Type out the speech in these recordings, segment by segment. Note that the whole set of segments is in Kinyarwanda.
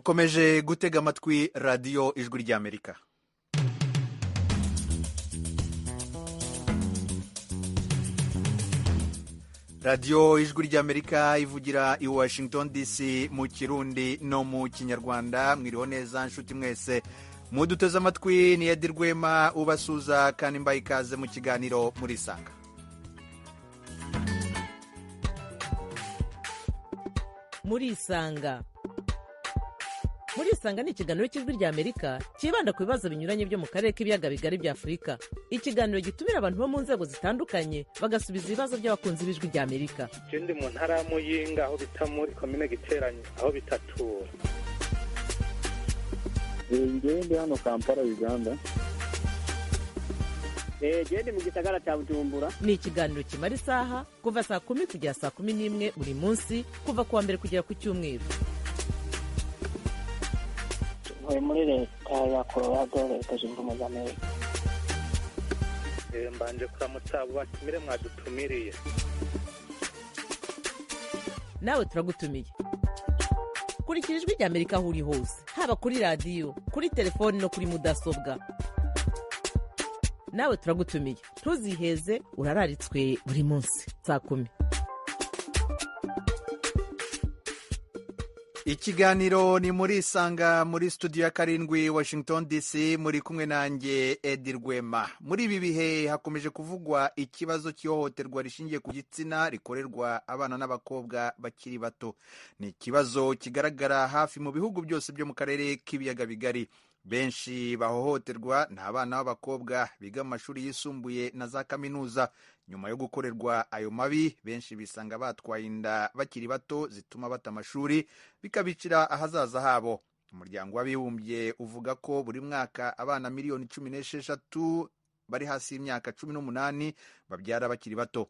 Mukomeje gutega amatwi Radiyo Ijwi ry'Amerika. Radiyo Ijwi ry'Amerika ivugira i Washington DC mu Kirundi no mu Kinyarwanda. Mwiriho neza nshuti mwese muduteze amatwi, ni Edi Rwema ubasuza kandi mbaye ikaze mu kiganiro Murisanga. Murisanga. Murisanga ni ikiganiro cy'Ijwi ry'Amerika cyibanda ku bibazo binyuranye byo mu karere k'ibiyaga bigari bya Afurika. Ikiganiro gitumira abantu bo mu nzego zitandukanye, bagasubiza ibibazo by'abakunzi b'Ijwi ry'Amerika. Je ndi mu ntara ya Muyinga, aho bita muri komine Giteranyi, aho bitatura. Njyewe ndi hano Kampala, Uganda. Gende mu gisagara cya Bujumbura. Ni ikiganiro kimara isaha, kuva saa 10 kugera saa 11 buri munsi, kuva ku wa mbere kugera ku cyumweru. Ntuye muri Leta ya Colorado, Leta Zunze Ubumwe za Amerika. Mbanje kuramutsa abo batumire mwadutumiriye. Nawe turagutumiye. Kurikira Ijwi ry'Amerika aho uri hose, haba kuri radiyo, kuri telefoni no kuri mudasobwa. Nawe turagutumiye, ntuziheze, urararitswe buri munsi saa 10. Ikiganiro ni Murisanga muri studio ya 7, Washington DC, muri kumwe nanjye Edi Rwema. Muri ibi bihe hakomeje kuvugwa ikibazo cy'ihohoterwa rishingiye ku gitsina rikorerwa abana n'abakobwa bakiri bato. Ni ikibazo kigaragara hafi mu bihugu byose byo mu karere k'ibiyaga bigari. Benshi bahohoterwa ni abana b'abakobwa biga mu mashuri yisumbuye na za kaminuza. Nyuma yo gukorerwa ayo mabi, benshi bisanga batwaye inda bakiri bato zituma bata amashuri, bikabicira ahazaza habo. Umuryango w'Abibumbye uvuga ko buri mwaka abana miliyoni 16 bari hasi y'imyaka 18 babyara bakiri bato.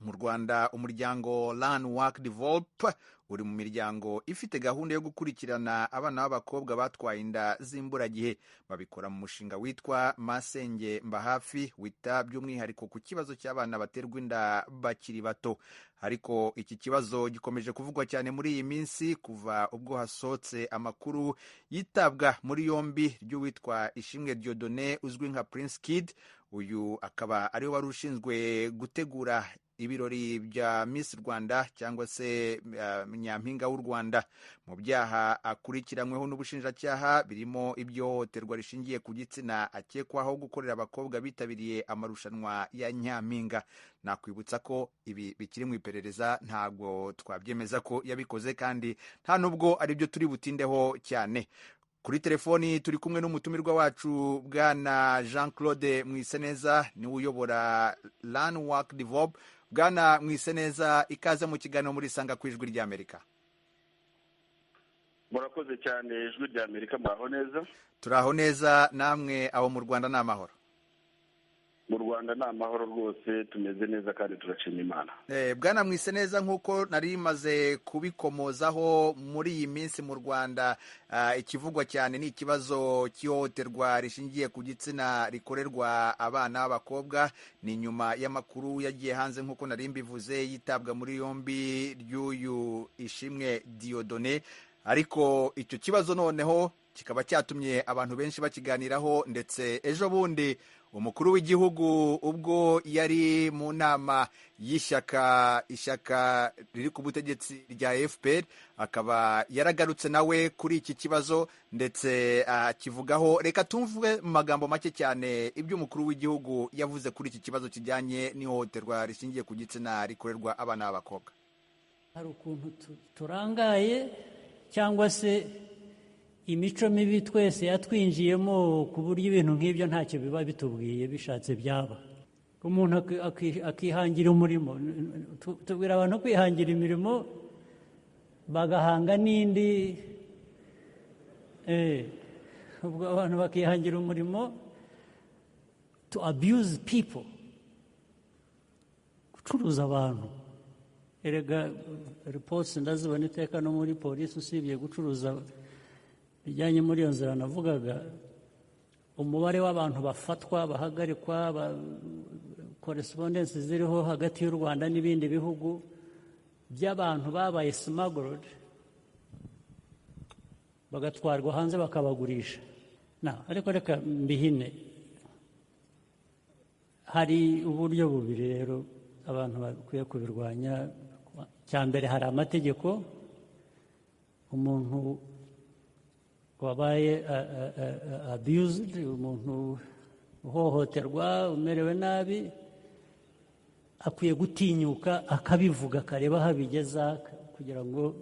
Mu Rwanda, umuryango Learn Work Develop uri mu miryango ifite gahunda yo gukurikirana abana b'abakobwa batwaye inda z'imburagihe. Babikora mu mushinga witwa Masenge Mbahafi, wita by'umwihariko ku kibazo cy'abana baterwa inda bakiri bato. Ariko iki kibazo gikomeje kuvugwa cyane muri iyi minsi kuva ubwo hasohotse amakuru yitabwa muri yombi ry'uwitwa Ishimwe Dieudonné uzwi nka Prince Kid. Uyu akaba ariwe wari ushinzwe gutegura ibirori bya Miss Rwanda cyangwa se Nyampinga w'u Rwanda. Mu byaha akurikiranyweho n'ubushinjacyaha birimo iby'ihohoterwa rishingiye ku gitsina akekwaho gukorera abakobwa bitabiriye amarushanwa ya Nyampinga. Nakwibutsa ko ibi bikiri mu iperereza, ntabwo twabyemeza ko yabikoze kandi nta nubwo aribyo turi butindeho cyane. Kuri telefoni turi kumwe n'umutumirwa wacu, Bwana Jean Claude Mwiseneza, niwe uyobora Learn Work Develop. Bwana Mwiseneza, ikaze mu kiganiro Murisanga ku Ijwi ry'Amerika. Murakoze cyane, Ijwi ry'Amerika, muraho neza? Turaho neza, namwe abo mu Rwanda ni amahoro? Mu Rwanda ni amahoro rwose, tumeze neza kandi turashima Imana. Bwana Mwiseneza, nk'uko nari maze kubikomozaho, muri iyi minsi mu Rwanda ikivugwa cyane ni ikibazo cy'ihohoterwa rishingiye ku gitsina rikorerwa abana b'abakobwa. Ni nyuma y'amakuru yagiye hanze, nk'uko nari mbivuze, yitabwa muri yombi ry'uyu Ishimwe Dieudonné. Ariko icyo kibazo noneho kikaba cyatumye abantu benshi bakiganiraho, ndetse ejo bundi umukuru w'igihugu ubwo yari mu nama y'ishyaka, ishyaka riri ku butegetsi rya FPR, akaba yaragarutse nawe kuri iki kibazo ndetse akivugaho. Reka tumve mu magambo make cyane ibyo umukuru w'igihugu yavuze kuri iki kibazo kijyanye n'ihohoterwa rishingiye ku gitsina rikorerwa abana b'abakobwa. Hari ukuntu turangaye cyangwa se imico mibi twese yatwinjiyemo, ku buryo ibintu nk'ibyo ntacyo biba bitubwiye, bishatse byaba. Umuntu akihangira umurimo. Tubwira abantu kwihangira imirimo, bagahanga n'indi. Ubwo abantu bakihangira umurimo to abuse people, gucuruza abantu. Erega reports ndazibona iteka no muri polisi, usibye gucuruza bijyanye muri iyo nzira navugaga, umubare w'abantu bafatwa, bahagarikwa, correspondence ziriho hagati y'u Rwanda n'ibindi bihugu by'abantu babaye smuggled. Bagatwarwa hanze bakabagurisha. Ariko reka mbihine, hari uburyo bubiri rero abantu bakwiye kubirwanya. Cya mbere, hari amategeko. Umuntu wabaye abused, umuntu uhohoterwa, umerewe nabi, akwiye gutinyuka akabivuga, akareba aho abigeza kugira ngo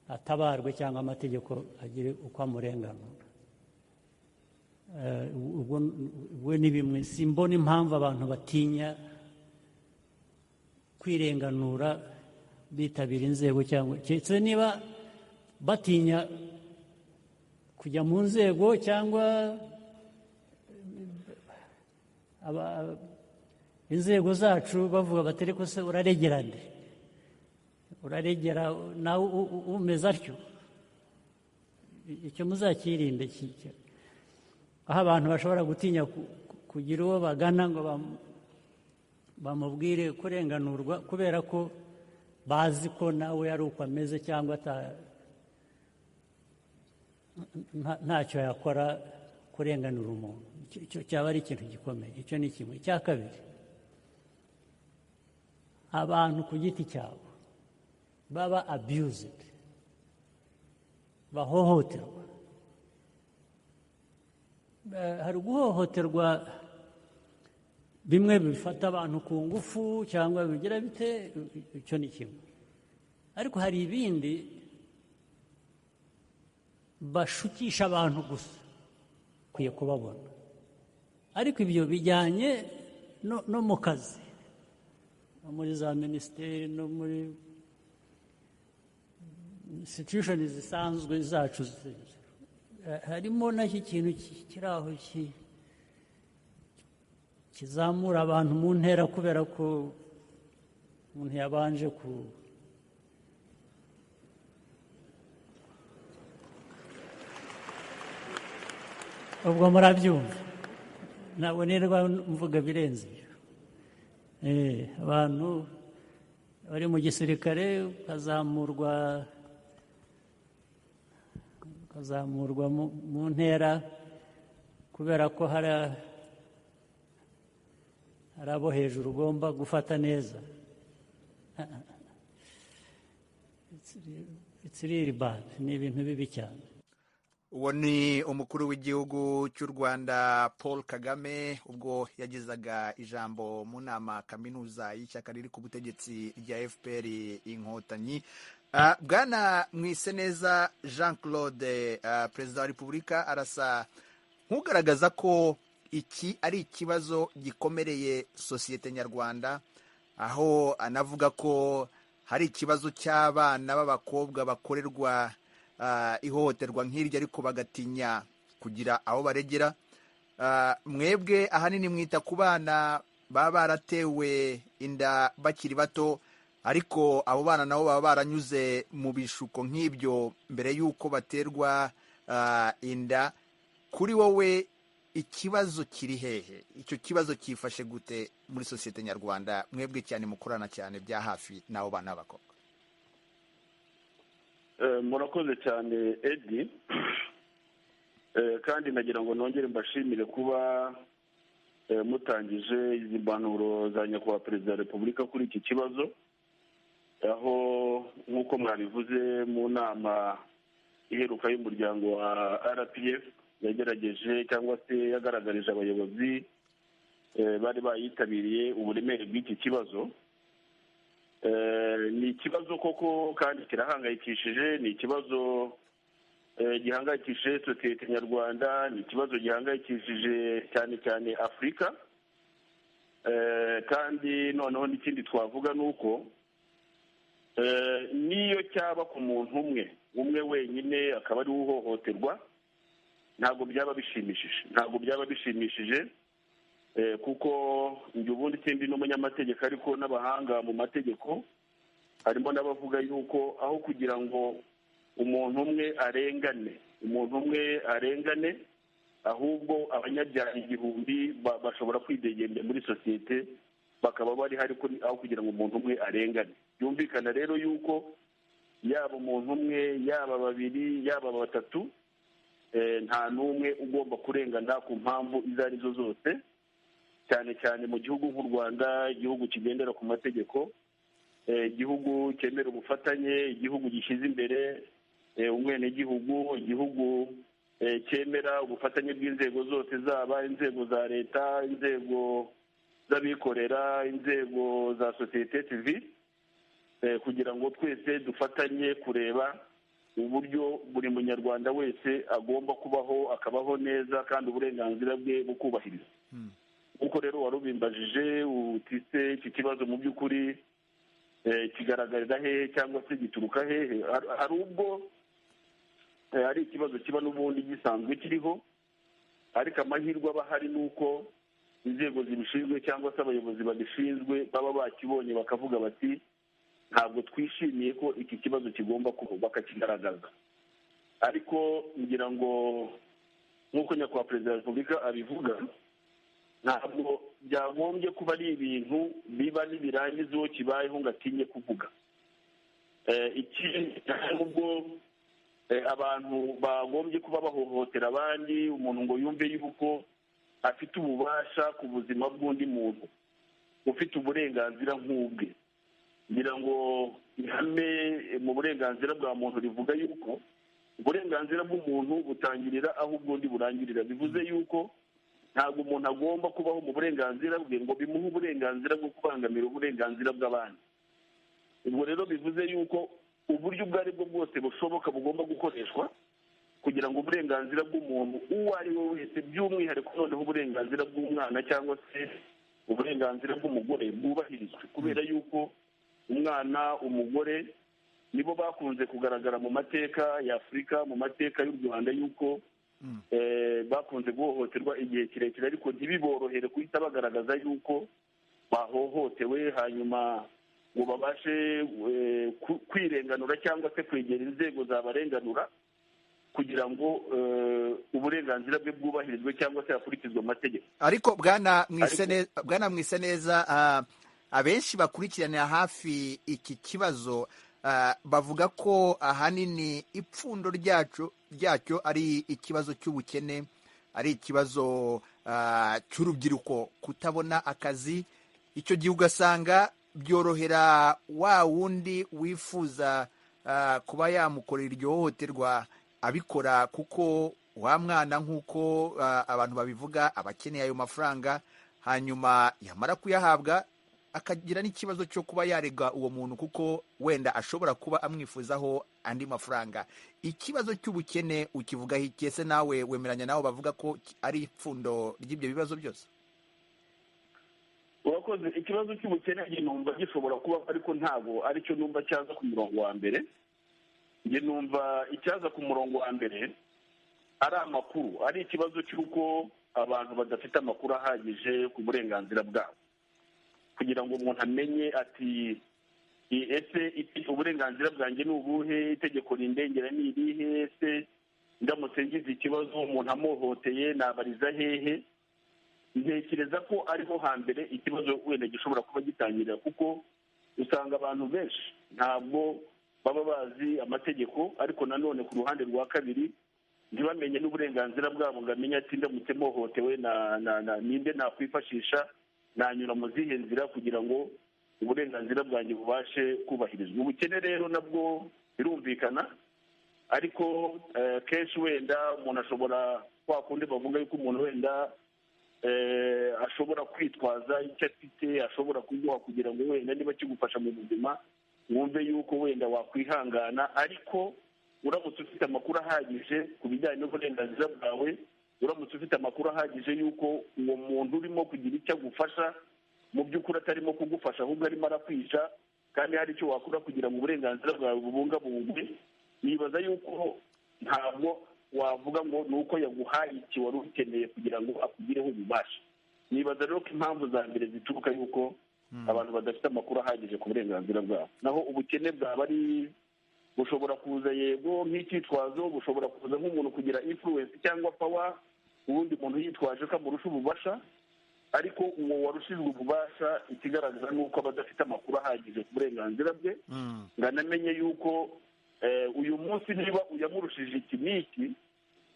atabarwe cyangwa amategeko agire uko amurenganura. Ubwo ni bimwe. Simbona impamvu abantu batinya kwirenganura bitabira inzego, cyangwa keretse niba batinya kujya mu nzego cyangwa inzego zacu bavuga batari ko se uraregera nde, uraregera nawe umeze atyo. Icyo muzakirinde, aho abantu bashobora gutinya kugira uwo bagana ngo bamubwire kurenganurwa kubera ko bazi ko nawe ari uko ameze cyangwa ntacyo yakora kurenganura umuntu. Icyo cyaba ari ikintu gikomeye. Icyo ni kimwe. Icya kabiri, abantu ku giti cyabo baba abused, bahohoterwa. Hari guhohoterwa bimwe bifata abantu ku ngufu cyangwa bigira bite, icyo ni kimwe. Ariko hari ibindi bashukisha abantu gusa, ukwiye kubabona. Ariko ibyo bijyanye no mu kazi, no muri za minisiteri, no muri institution zisanzwe zacu, harimo nacyo ikintu kiri aho kizamura abantu mu ntera kubera ko umuntu yabanje ku ubwo murabyumva, ntabwo nirwa mvuga birenze ibyo. Abantu bari mu gisirikare ukazamurwa mu ntera kubera ko hari abo hejuru ugomba gufata neza. It's really bad, ni ibintu bibi cyane. Uwo ni umukuru w'igihugu cy'u Rwanda Paul Kagame ubwo yagezaga ijambo mu nama kaminuza y'ishyaka riri ku butegetsi rya FPR Inkotanyi. Bwana Mwiseneza Jean Claude, Perezida wa Repubulika arasa nk'ugaragaza ko iki ari ikibazo gikomereye sosiyete nyarwanda, aho anavuga ko hari ikibazo cy'abana b'abakobwa bakorerwa ihohoterwa nk'iryo ariko bagatinya kugira aho baregera. Mwebwe ahanini mwita ku bana baba baratewe inda bakiri bato, ariko abo bana nabo baba baranyuze mu bishuko nk'ibyo mbere y'uko baterwa inda. Kuri wowe ikibazo kiri hehe? Icyo kibazo cyifashe gute muri sosiyete nyarwanda, mwebwe cyane mukorana cyane bya hafi n'abo bana b'abakobwa? Murakoze cyane Edi, kandi nagira ngo nongere mbashimire kuba mutangije izi mpanuro za nyakubahwa Perezida wa Repubulika kuri iki kibazo, aho nk'uko mwabivuze mu nama iheruka y'umuryango wa RPF yagerageje cyangwa se yagaragarije abayobozi bari bayitabiriye uburemere bw'iki kibazo. Ni ikibazo koko kandi kirahangayikishije, ni ikibazo gihangayikishije sosiyete nyarwanda, ni ikibazo gihangayikishije cyane cyane Afurika. Kandi noneho n'ikindi twavuga ni uko niyo cyaba ku muntu umwe wenyine akaba ari uhohoterwa, ntabwo byaba bishimishije, kuko njye ubundi sindi n'umunyamategeko, ariko n'abahanga mu mategeko harimo n'abavuga yuko aho kugira ngo umuntu umwe arengane ahubwo abanyabyaha 1000 bashobora kwidegembya muri sosiyete bakaba bari hari aho kugira ngo umuntu umwe arengane. Byumvikana rero yuko Yaba umuntu umwe, yaba babiri, yaba batatu, nta n'umwe ugomba kurengana ku mpamvu izo ari zo zose, cyane cyane mu gihugu nk'u Rwanda, igihugu kigendera ku mategeko, igihugu cyemera ubufatanye, igihugu gishyize imbere umwenegihugu, igihugu cyemera ubufatanye bw'inzego zose, zaba inzego za leta, inzego z'abikorera, inzego za sosiyete sivile, kugira ngo twese dufatanye kureba uburyo buri munyarwanda wese agomba kubaho, akabaho neza, kandi uburenganzira bwe bukubahirizwa. Nk'uko rero warubimbajije utise, iki kibazo mu by'ukuri kigaragarira hehe cyangwa se gituruka hehe? Hari ubwo ari ikibazo kiba n'ubundi gisanzwe kiriho, ariko amahirwe aba ahari ni uko inzego zibishinzwe cyangwa se abayobozi babishinzwe baba bakibonye, bakavuga bati: "Ntabwo twishimiye ko iki kibazo kigomba kuba," bakakigaragaza. Ariko ngira ngo nk'uko nyakubahwa Perezida wa Repubulika abivuga, ntabwo byagombye kuba ari ibintu biba nibirangiza uwo kibayeho ngo atinye kuvuga. Ikindi, nubwo abantu bagombye kuba bahohotera abandi, umuntu ngo yumve yuko afite ububasha ku buzima bw'undi muntu ufite uburenganzira nk'ubwe. Ngira ngo ihame mu burenganzira bwa muntu rivuga yuko uburenganzira bw'umuntu butangirira aho ubw'undi burangirira. Bivuze yuko ntabwo umuntu agomba kubaho mu burenganzira bwe ngo bimuhe uburenganzira bwo kubangamira uburenganzira bw'abandi. Ubwo rero bivuze yuko uburyo ubwo ari bwo bwose bushoboka bugomba gukoreshwa kugira ngo uburenganzira bw'umuntu uwo ari we wese, by'umwihariko noneho uburenganzira bw'umwana cyangwa se uburenganzira bw'umugore, bwubahirizwe, kubera yuko umwana, umugore nibo bakunze kugaragara mu mateka ya Afurika, mu mateka y'u Rwanda, yuko bakunze guhohoterwa igihe kirekire, ariko ntibiborohere guhita bagaragaza yuko bahohotewe, hanyuma ngo babashe kwirenganura cyangwa se kwegera inzego zabarenganura kugira ngo uburenganzira bwe bwubahirizwe cyangwa se hakurikizwe amategeko. Ariko bwana Mwiseneza, abenshi bakurikiranira hafi iki kibazo bavuga ko ahanini ipfundo ryacyo ari ikibazo cy'ubukene, ari ikibazo cy'urubyiruko kutabona akazi. Icyo gihe ugasanga byorohera wa wundi wifuza kuba yamukorera iryo hohoterwa abikora, kuko wa mwana, nk'uko abantu babivuga, aba akeneye ayo mafaranga, hanyuma yamara kuyahabwa akagira n'ikibazo cyo kuba yarega uwo muntu, kuko wenda ashobora kuba amwifuzaho andi mafaranga. Ikibazo cy'ubukene ukivugaho iki? Ese nawe wemeranya nawe bavuga ko ari ipfundo ry'ibyo bibazo byose? Urakoze. Ikibazo cy'ubukene njye numva gishobora kuba, ariko ntabwo aricyo numva cyaza ku murongo wa mbere. Njye numva icyaza ku murongo wa mbere ari amakuru, ari ikibazo cy'uko abantu badafite amakuru ahagije ku burenganzira bwabo, kugira ngo umuntu amenye ati: "Ese uburenganzira bwanjye ni ubuhe? Itegeko rindengera ni irihe? Ese ndamutse ngize ikibazo, umuntu amuhohoteye, nabariza hehe?" Ntekereza ko ariho hambere ikibazo wenda gishobora kuba gitangirira, kuko usanga abantu benshi ntabwo baba bazi amategeko, ariko nanone ku ruhande rwa kabiri ntibamenye n'uburenganzira bwabo, ngo amenye ati: "Ndamutse mpohotewe na ninde nakwifashisha? Nanyura mu zihe nzira kugira ngo uburenganzira bwanjye bubashe kubahirizwa?" Ubukene rero nabwo birumvikana, ariko kenshi wenda umuntu ashobora, kwa kundi bavuga yuko umuntu wenda ashobora kwitwaza icyo afite, ashobora kuguha kugira ngo wenda niba kigufasha mu buzima wumve yuko wenda wakwihangana. Ariko uramutse ufite amakuru ahagije ku bijyanye n'uburenganzira bwawe, uramutse ufite amakuru ahagije y'uko uwo muntu urimo kugira icyo agufasha mu by'ukuri atarimo kugufasha, ahubwo arimo arakwica, kandi hari icyo wakora kugira ngo uburenganzira bwawe bubungabungwe, nibaza yuko ntabwo wavuga ngo ni uko yaguhaye iki wari ukeneye kugira ngo akugireho ububasha. Nibaza rero ko impamvu za mbere zituruka yuko abantu badafite amakuru ahagije ku burenganzira bwabo. Naho ubukene bwaba ari bushobora kuza, yego, nk'icyitwazo, bushobora kuza nk'umuntu kugira influence cyangwa power, ubundi muntu yitwaje ko amurusha ububasha. Ariko uwo warushijwe ububasha, ikigaragaza ni uko aba adafite amakuru ahagije ku burenganzira bwe, ngo anamenye yuko Uyu munsi niba uyamurushije iki n'iki,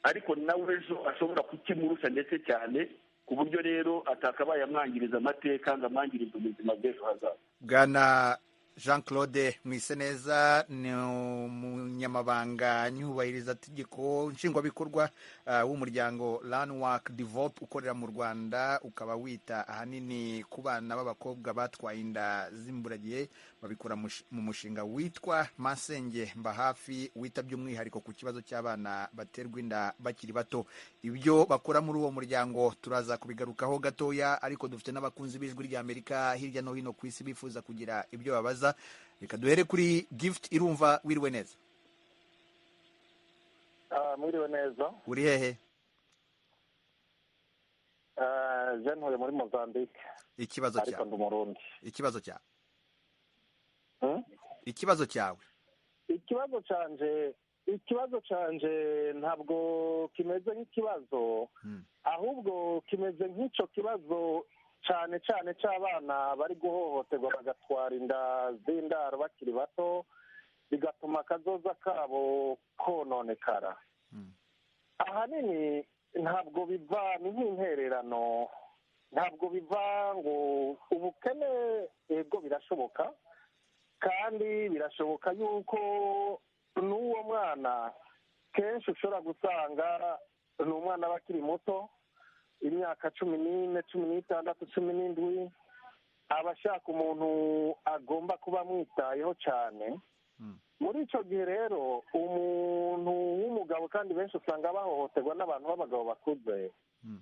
ariko nawe ejo ashobora kukimurusha ndetse cyane, ku buryo rero atakabaye amwangiriza amateka ngo amwangirize ubuzima bw'ejo hazaza. Bwana Jean Claude Mwiseneza ni umunyamabanga nyubahirizategeko nshingwabikorwa w'umuryango Landmark Develop ukorera mu Rwanda, ukaba wita ahanini ku bana b'abakobwa batwaye inda z'imburagihe. Babikora mu mushinga witwa Masenge Mba Hafi, wita by'umwihariko ku kibazo cy'abana baterwa inda bakiri bato. Ibyo bakora muri uwo muryango turaza kubigarukaho gatoya, ariko dufite n'abakunzi b'Ijwi ry'Amerika hirya no hino ku isi bifuza kugira ibyo babaza. Reka duhere kuri Gift Irumva. Wiriwe neza? Mwiriwe neza. Uri hehe? Je ntuye muri Mozambique. Ikibazo Ariko cyawe? Ndi Umurundi. Ikibazo cyawe? Ikibazo cyawe? Ikibazo canje ntabwo kimeze nk'ikibazo, ahubwo kimeze nk'icyo kibazo cyane cyane cy'abana bari guhohoterwa, bagatwara inda z'indaro bakiri bato, bigatuma akazoza kabo kononekara. Ahanini ntabwo biva, ni nk'intererano, ntabwo biva ngo ubukene. Ego, birashoboka, kandi birashoboka yuko n'uwo mwana kenshi ushobora gusanga ni umwana aba akiri muto, imyaka 14, 16, 17, aba ashaka umuntu agomba kuba amwitayeho cyane. Muri icyo gihe rero umuntu w'umugabo, kandi benshi usanga bahohoterwa n'abantu b'abagabo bakuze,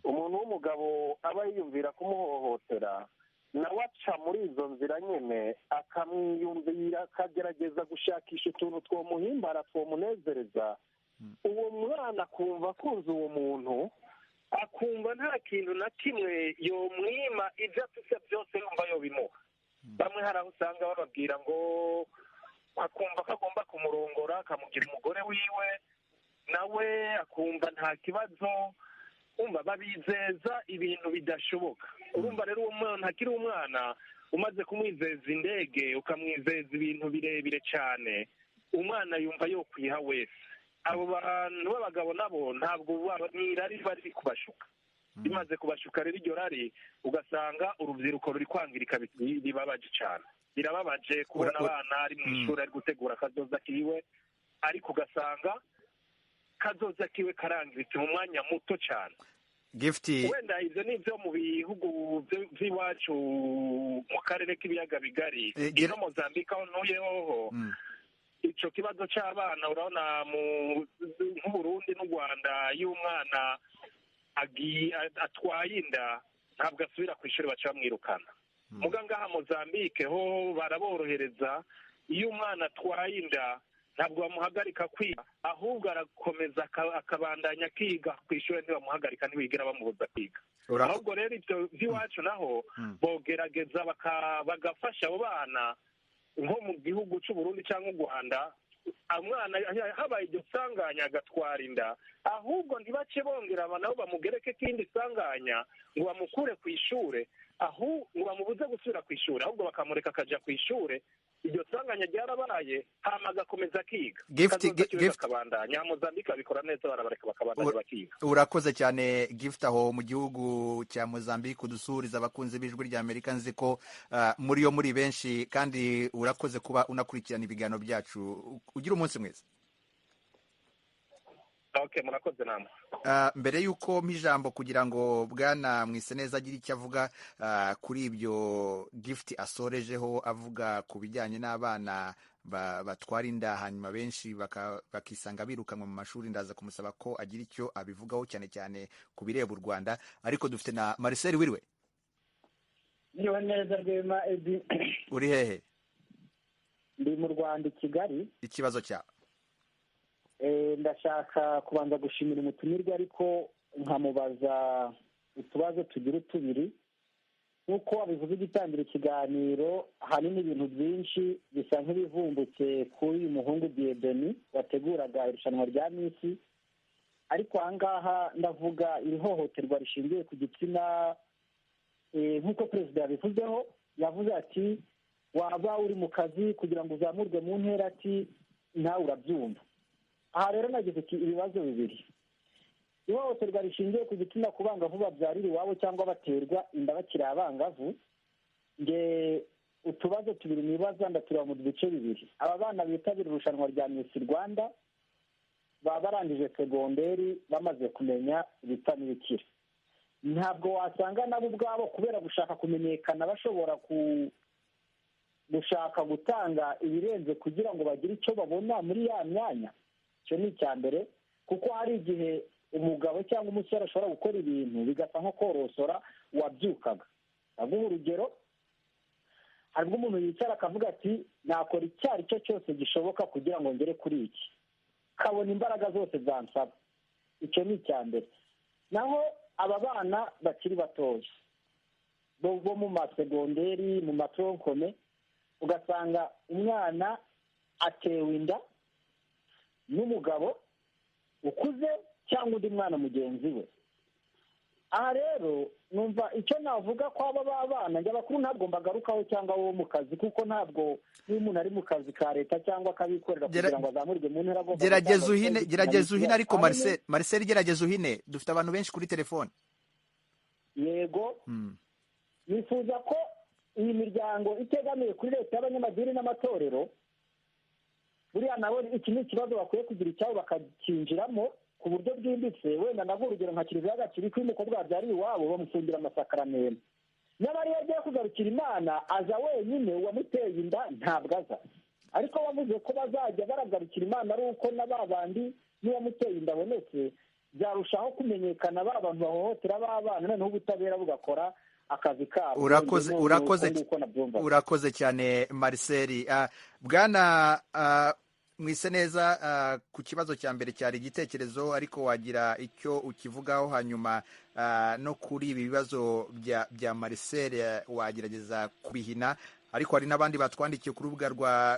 umuntu w'umugabo aba yiyumvira kumuhohotera, nawe aca muri izo nzira nyine, akamwiyumvira, akagerageza gushakisha utuntu twomuhimbara, twomunezereza. Uwo mwana akumva akunze uwo muntu, akumva nta kintu na kimwe yomwima, ibyo afise byose yumva yobimuha. Bamwe hari aho usanga bababwira ngo akumva ko agomba kumurongora, akamugira umugore wiwe, nawe akumva nta kibazo. Umva, babizeza ibintu bidashoboka. Urumva rero, uwo mwana akiri umwana, umaze kumwizeza indege, ukamwizeza ibintu birebire cyane, umwana yumva yokwiha wese. Abo bantu b'abagabo nabo ntabwo ni irari bari kubashuka. Bimaze kubashuka rero iryo rari, ugasanga urubyiruko ruri kwangirika. Bibabaje cyane, birababaje kubona abana ari mu ishuri, ari gutegura akazoza kiwe, ariko ugasanga kazoza kiwe karangiritse mu mwanya muto cyane. Gift. Wenda ibyo ni ibyo mu bihugu by'iwacu mu karere k'ibiyaga bigari. Ino Mozambique aho ntuye hoho, ico kibazo c'abana, urabona mu nk'Uburundi n'u Rwanda, iyo umwana agiye atwaye inda ntabwo asubira ku ishuri, baca bamwirukana. Muga ngaha Mozambique ho baraborohereza, iyo umwana atwaye inda ntabwo bamuhagarika kwiga, ahubwo arakomeza akabandanya akiga ku ishuri, ntibamuhagarika, ntibigera bamubuza kwiga. Ahubwo rero ibyo by'iwacu naho bogerageza bagafasha abo bana, nko mu gihugu cy'u Burundi cyangwa u Rwanda, umwana habaye iryo sanganya agatwara inda, ahubwo ntibace bongera nabo bamugereke ikindi sanganya ngo bamukure ku ishure, ngo bamubuze gusubira ku ishuri, ahubwo bakamureka akaja ku ishure. Iryo sanganya ryarabaye, hama agakomeza akiga, akabandanya. Mozambique babikora neza, barabareka bakabandanya bakiga. Urakoze cyane, Gift, aho mu gihugu cya Mozambique. Udusuhuriza abakunzi b'Ijwi rya Amerika, nzi ko muri yo muri benshi, kandi urakoze kuba unakurikirana ibiganiro byacu. Ugira umunsi mwiza. Okay, murakoze namwe. Mbere y'uko mpa ijambo kugira ngo Bwana Mwiseneza agire icyo avuga kuri ibyo Gift asorejeho avuga ku bijyanye n'abana batwara inda, hanyuma benshi bakisanga birukanwa mu mashuri, ndaza kumusaba ko agira icyo abivugaho, cyane cyane ku bireba u Rwanda. Ariko dufite na Marcel. Wiriwe? Niwe neza, Rwema Edi. Uri hehe? Ndi mu Rwanda, i Kigali. Ikibazo cyawe? Ndashaka kubanza gushimira umutumirwa, ariko nkamubaza utubazo tugira tubiri. Nk'uko wabivuze ugitangira ikiganiro, ahanini ibintu byinshi bisa nk'ibivumbutse kuri uyu muhungu Dieudonné wateguraga irushanwa rya Miss. Ariko aha ngaha ndavuga iri hohoterwa rishingiye ku gitsina. Nk'uko perezida yabivuzeho, yavuze ati waba uri mu kazi kugira ngo uzamurwe mu ntera, ati Nawe urabyumva. Aha rero nagize ibibazo bibiri: ihohoterwa rishingiye ku gitsina ku bangavu babyarira iwabo cyangwa baterwa inda bakiri abangavu. Nge utubazo tubiri nibaza ndatureba mu bice bibiri. Aba bana bitabira irushanwa rya Miss Rwanda baba barangije segonderi, bamaze kumenya ibipfa n'ibikira. Ntabwo wasanga nabo ubwabo, kubera gushaka kumenyekana, bashobora gushaka gutanga ibirenze kugira ngo bagire icyo babona muri ya myanya? Icyo ni icya mbere, kuko hari igihe umugabo cyangwa umusore ashobora gukora ibintu bigasa nko korosora uwabyukaga. Ndaguha urugero: hari ubwo umuntu yicara akavuga ati: "Nakora icyo ari cyo cyose gishoboka kugira ngo ngere kuri iki, kabona imbaraga zose zansaba." Icyo ni icya mbere. Naho aba bana bakiri batoya bo mu masegonderi, mu ma tronc commun, ugasanga umwana atewe inda n'umugabo ukuze cyangwa undi mwana mugenzi we. Aha rero numva icyo navuga ko aba bana, njye abakuru ntabwo mbagarukaho, cyangwa wo mu kazi, kuko ntabwo niba umuntu ari mu kazi ka leta cyangwa akabikorera kugira ngo azamurwe mu ntera, agomba Gerageza gutanga uhine. ruswa. Gerageza uhine ariko. Ahanini- Marcel, Marcel, gerageza uhine, dufite abantu benshi kuri telefone. Yego. Nifuza ko iyi miryango itegamiye kuri leta y'abanyamadini n'amatorero, buriya nabo iki ni ikibazo bakwiye kugira icyabo bakacyinjiramo ku buryo bwimbitse. Wenda ndaguha urugero nka Kiliziya Gatolika, iyo umukobwa wabyariye iwabo bamufungira amasakaramentu. Nyamara iyo agiye kugarukira Imana aza wenyine, uwamuteye inda ntabwo aza. Ariko bavuze ko bazajya baragarukira Imana ari uko na ba bandi n'uwamuteye inda abonetse, byarushaho kumenyekana ba bantu bahohotera b'abana, noneho ubutabera bugakora akazi kabo. Urakoze. Ni uko Urakoze. nguko nabyumva. Urakoze cyane, Marcel. Bwana Mwiseneza, ku kibazo cya mbere cyari igitekerezo, ariko wagira icyo ukivugaho, hanyuma no kuri ibi bibazo bya Marcel wagerageza kubihina. Ariko hari n'abandi batwandikiye ku rubuga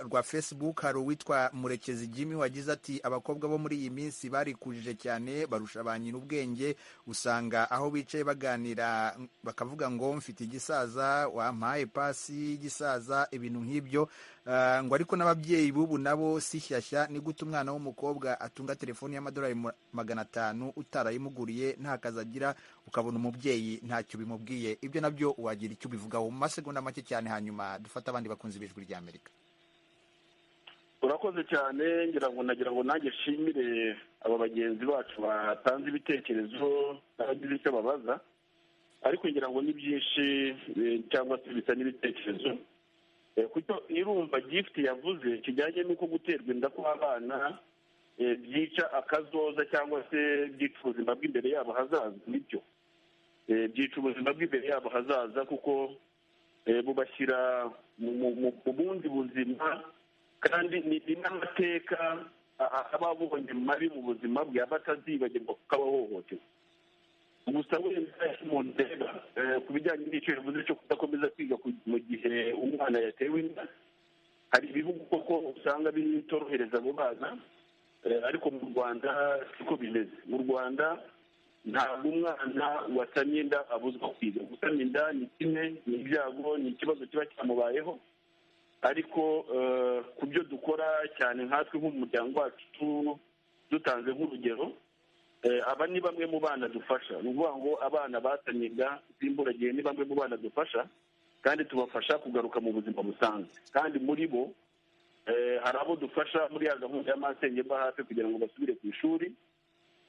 rwa Facebook. Hari uwitwa Murekezi Jimmy wagize ati: "Abakobwa bo muri iyi minsi barikujije cyane, barusha ba nyina ubwenge. Usanga aho bicaye baganira bakavuga ngo mfite igisaza, wampaye pasi y'igisaza," ibintu nk'ibyo. Ngo ariko n'ababyeyi b'ubu nabo si shyashya. Ni gute umwana w'umukobwa atunga telefoni y'amadolari 500 utarayimuguriye, nta kazi agira, ukabona umubyeyi ntacyo bimubwiye? Ibyo nabyo wagira icyo ubivugaho mu masegonda make cyane, hanyuma dufate abandi bakunzi b'Ijwi ry'Amerika. Urakoze cyane. Ngira ngo nagira ngo nanjye nshimire aba bagenzi bacu batanze ibitekerezo n'abagize icyo babaza, ariko ngira ngo ni byinshi cyangwa se bisa n'ibitekerezo. Kuko irumva Gift yavuze kijyanye n'uko guterwa inda kw'abana byica akazoza cyangwa se byica ubuzima bw'imbere yabo hazaza. Nibyo, byica ubuzima bw'imbere yabo hazaza, kuko bubashyira mu bundi buzima, kandi ni n'amateka aba abonye mabi mu buzima bwe, aba atazibagirwa kuko aba ahohotewe. Gusa wenda umuntu reba ku bijyanye n'icyo yavuze cyo kudakomeza kwiga mu gihe umwana yatewe inda, hari ibihugu koko usanga bitorohereza abo bana, ariko mu Rwanda siko bimeze. Mu Rwanda ntabwo umwana wasamye inda abuzwa kwiga. Gusama inda ni kimwe, ni ibyago, ni ikibazo kiba cyamubayeho, ariko ku byo dukora cyane nkatwe nk'umuryango wacu, dutanze nk'urugero, aba ni bamwe mu bana dufasha. Ni ukuvuga ngo abana basamye inda z'imburagihe ni bamwe mu bana dufasha, kandi tubafasha kugaruka mu buzima busanzwe. Kandi muri bo hari abo dufasha muri ya gahunda ya Masenge Mba Hafi kugira ngo basubire ku ishuri,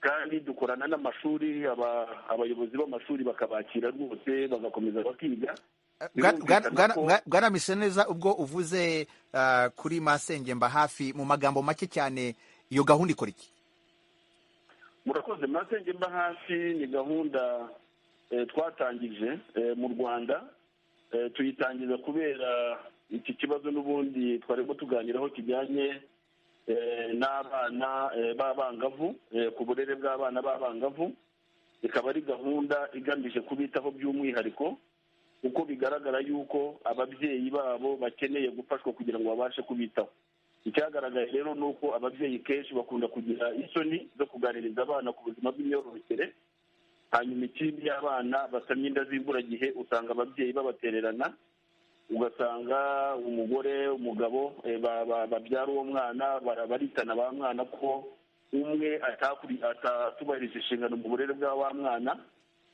kandi dukorana n'amashuri, abayobozi b'amashuri bakabakira rwose, bagakomeza bakiga. Birumvikana ko- Bwana Mwiseneza, ubwo uvuze kuri Masenge Mba Hafi, mu magambo make cyane iyo gahunda ikora iki? Murakoze. Masenge Mba Hafi ni gahunda twatangije mu Rwanda. Tuyitangiza kubera iki kibazo n'ubundi twarimo tuganiraho kijyanye n'abana b'abangavu, ku burere bw'abana b'abangavu. Ikaba ari gahunda igamije kubitaho by'umwihariko, kuko bigaragara yuko ababyeyi babo bakeneye gufashwa kugira ngo babashe kubitaho. Icyagaragaye rero ni uko ababyeyi kenshi bakunda kugira isoni zo kuganiriza abana ku buzima bw'imyororokere. Hanyuma ikindi, abana basamye inda z'imburagihe usanga ababyeyi babatererana. Ugasanga umugore, umugabo babyara uwo mwana baritana ba mwana ko umwe atatubahirije inshingano mu burere bwa wa mwana,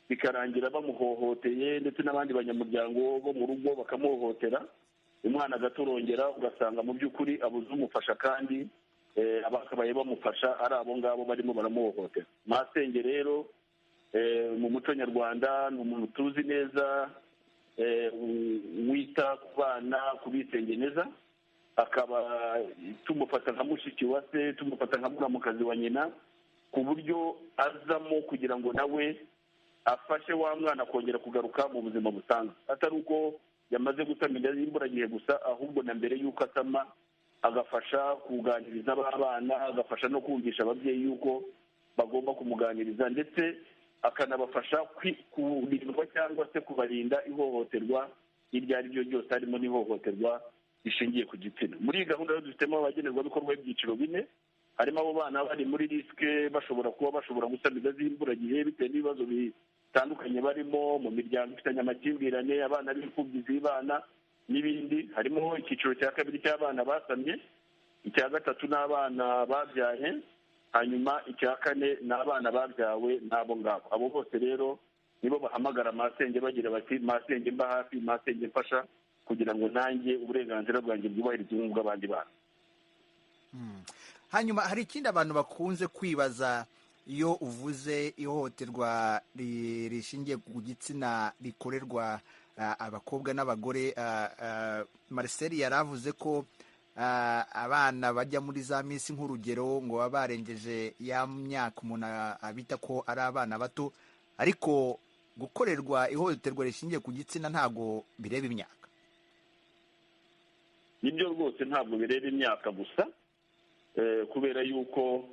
bikarangira bamuhohoteye, ndetse n'abandi banyamuryango bo mu rugo bakamuhohotera, umwana agatorongera. Ugasanga mu by'ukuri abuze umufasha, kandi abakabaye bamufasha ari abo ngabo barimo baramuhohotera. Masenge rero mu muco nyarwanda ni umuntu tuzi neza wita ku bana, kubisengeneza, akaba tumufata nka mushiki wa se, tumufata nka muramukazi wa nyina, ku buryo azamo kugira ngo nawe afashe wa mwana kongera kugaruka mu buzima busanzwe, atari uko yamaze gusama inda y'imburagihe gusa, ahubwo na mbere y'uko asama agafasha kuganiriza abana, agafasha no kumvisha ababyeyi yuko bagomba kumuganiriza, ndetse akanabafasha kurindwa cyangwa se kubarinda ihohoterwa iryo ari ryo ryose, harimo n'ihohoterwa rishingiye ku gitsina. Muri iyi gahunda rero dufitemo abagenerwabikorwa b'ibyiciro bine, harimo abo bana bari muri risque, bashobora kuba bashobora gusama inda z'imburagihe bitewe n'ibibazo bitandukanye barimo mu miryango ifitanye amakimbirane, abana b'imfubyi z'ibana n'ibindi. Harimo icyiciro cya kabiri cy'abana basamye, icya gatatu n'abana babyaye, hanyuma icya kane ni abana babyawe n'abo ngabo. Abo bose rero nibo bahamagara masenge bagira bati: "Masenge, mba hafi, masenge, mfasha kugira ngo nanjye uburenganzira bwanjye bwubahirizwe nk'ubw'abandi bana." Hanyuma hari ikindi abantu bakunze kwibaza iyo uvuze ihohoterwa rishingiye ku gitsina rikorerwa abakobwa n'abagore. Marcel yari avuze ko abana bajya muri za minsi, nk'urugero, ngo baba barengeje ya myaka umuntu abita ko ari abana bato, ariko gukorerwa ihohoterwa rishingiye ku gitsina ntabwo bireba imyaka. Nibyo rwose, ntabwo bireba imyaka gusa, kubera yuko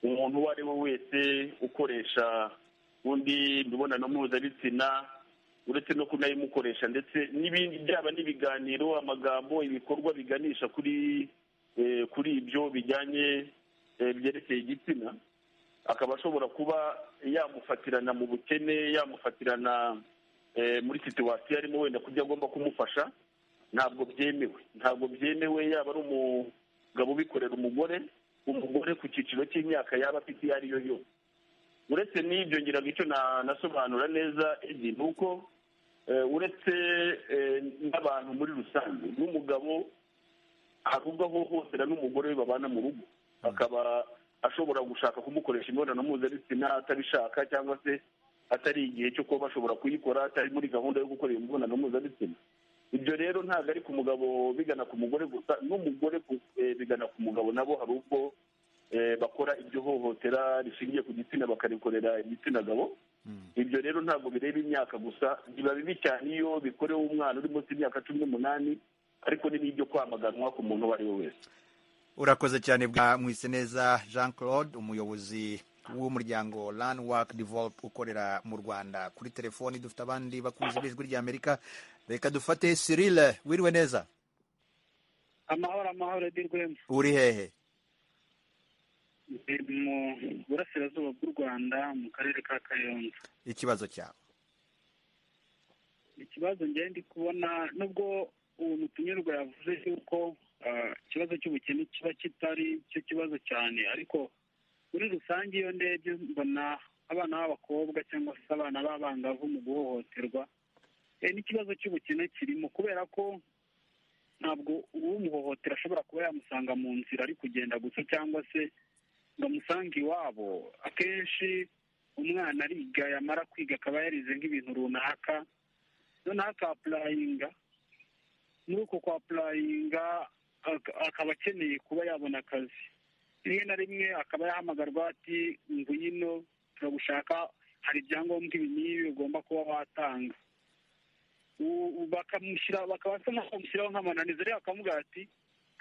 umuntu uwo ari we wese ukoresha undi imibonano mpuzabitsina, uretse no kunayimukoresha, ndetse n'ibindi, byaba n'ibiganiro, amagambo, ibikorwa biganisha kuri ibyo bijyanye byerekeye igitsina, akaba ashobora kuba yamufatirana mu bukene, yamufatirana muri situation arimo, wenda kubyo agomba kumufasha, ntabwo byemewe. Ntabwo byemewe, yaba ari umugabo ubikorera umugore, umugore ku cyiciro cy'imyaka yaba afite iyo ari yo yose. Uretse n'ibyo, ngira ngo icyo nasobanura neza, Edi, ni uko uretse n'abantu muri rusange, n'umugabo hari ubwo ahohotera n'umugore we babana mu rugo, akaba ashobora gushaka kumukoresha imibonano mpuzabitsina atabishaka, cyangwa se atari igihe cyo kuba bashobora kuyikora, atari muri gahunda yo gukora imibonano mpuzabitsina. Ibyo rero ntabwo ari ku mugabo bigana ku mugore gusa, n'umugore bigana ku mugabo nabo hari ubwo bakora iryo hohotera rishingiye ku gitsina, bakarikorera igitsina gabo. Ibyo rero ntabwo bireba imyaka gusa. Biba bibi cyane iyo bikorewe umwana uri munsi y'imyaka 18, ariko ni n'ibyo kwamaganwa ku muntu uwo ari we wese. Urakoze cyane, bwa Mwiseneza Jean Claude, umuyobozi w'umuryango Learn Work Develop ukorera mu Rwanda. Kuri telefoni dufite abandi bakunzi b'Ijwi ry'Amerika. Reka dufate Cyril. Wiriwe neza? Amahoro, amahoro, Edi Rwema. Uri hehe? Ndi mu burasirazuba bw'u Rwanda, mu karere ka Kayonza. Ikibazo cyawe? Ikibazo njye ndi kubona, nubwo uwo mutumirwa yavuze yuko ikibazo cy'ubukene kiba kitari cyo kibazo cyane, ariko muri rusange iyo ndebye mbona abana b'abakobwa cyangwa se abana b'abangavu mu guhohoterwa n'ikibazo cy'ubukene kirimo, kubera ko ntabwo uwumuhohotera ashobora kuba yamusanga mu nzira ari kugenda gusa, cyangwa se ngo amusange iwabo. Akenshi umwana ariga, yamara kwiga akaba yarize nk'ibintu runaka, noneho aka-applyinga. Muri uko kwa-applyinga akaba akeneye kuba yabona akazi. Rimwe na rimwe akaba yahamagarwa ati: "Ngwino, turagushaka, hari ibyangombwa ibi n'ibi ugomba kuba watanga." Bakamushyira, bakaba basa nk'aho bamushyiraho nk'amananiza, ariko bakamubwira ati: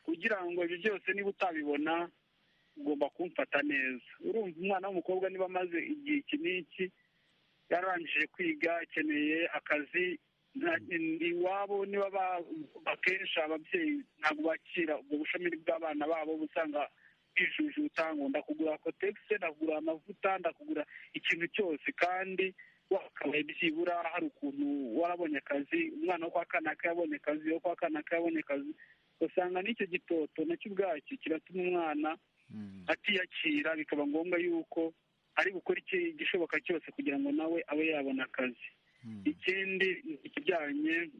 "Kugira ngo ibyo byose, niba utabibona, ugomba kumfata neza." Urumva, umwana w'umukobwa niba amaze igihe iki n'iki yararangije kwiga, akeneye akazi, iwabo niba akenshi ababyeyi ntabwo bakira ubwo bushomeri bw'abana babo, usanga bijujuta ngo: "Ndakugura Kotex, ndakugura amavuta, ndakugura ikintu cyose." Kandi Wakabaye byibura hari ukuntu warabonye akazi, umwana wo kwa kanaka yabonye akazi, wo kwa kanaka yabonye akazi. Usanga n'icyo gitoto nacyo ubwacyo kiratuma umwana atiyakira, bikaba ngombwa yuko ari gukora igishoboka cyose kugira ngo nawe abe yabona akazi. Ikindi ikijyanye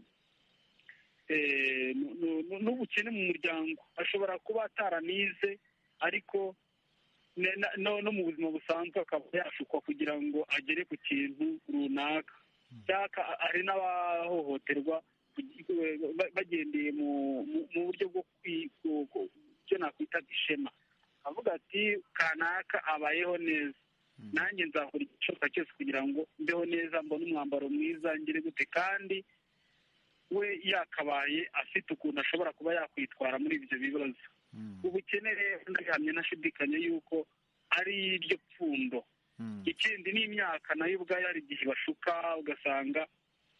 n'ubukene mu muryango, ashobora kuba ataranize ariko no mu buzima busanzwe akaba yashukwa kugira ngo agere ku kintu runaka. Hari n'abahohoterwa bagendeye mu buryo bwo byo nakwita ishema, avuga ati kanaka abayeho neza, nanjye nzakora igishoboka cyose kugira ngo mbeho neza, mbone umwambaro mwiza, ngire gute, kandi we yakabaye afite ukuntu ashobora kuba yakwitwara muri ibyo bibazo. Ubukene rero ndabihamya nashidikanya yuko ari iryo pfundo. Ikindi ni imyaka nayo ubwayo, hari igihe bashuka ugasanga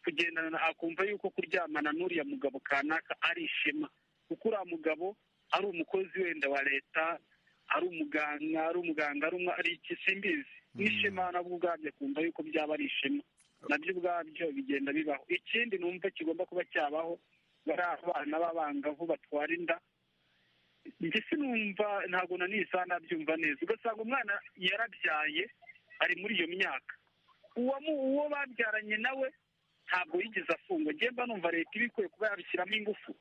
kugendana, akumva yuko kuryamana n'uriya mugabo kanaka ari ishema, kuko uriya mugabo ari umukozi wenda wa leta, ari umuganga, ari iki simbizi, n'ishema nabwo ubwabyo akumva yuko byaba ari ishema, nabyo ubwabyo bigenda bibaho. Ikindi numva kigomba kuba cyabaho, bari abana b'abangavu batwara inda, njye sinumva, ntabwo na nisa nabyumva neza. Ugasanga umwana yarabyaye ari muri iyo myaka, uwo babyaranye nawe ntabwo yigeze afungwa. Njye mba numva leta ibikwiye kuba yabishyiramo ingufu,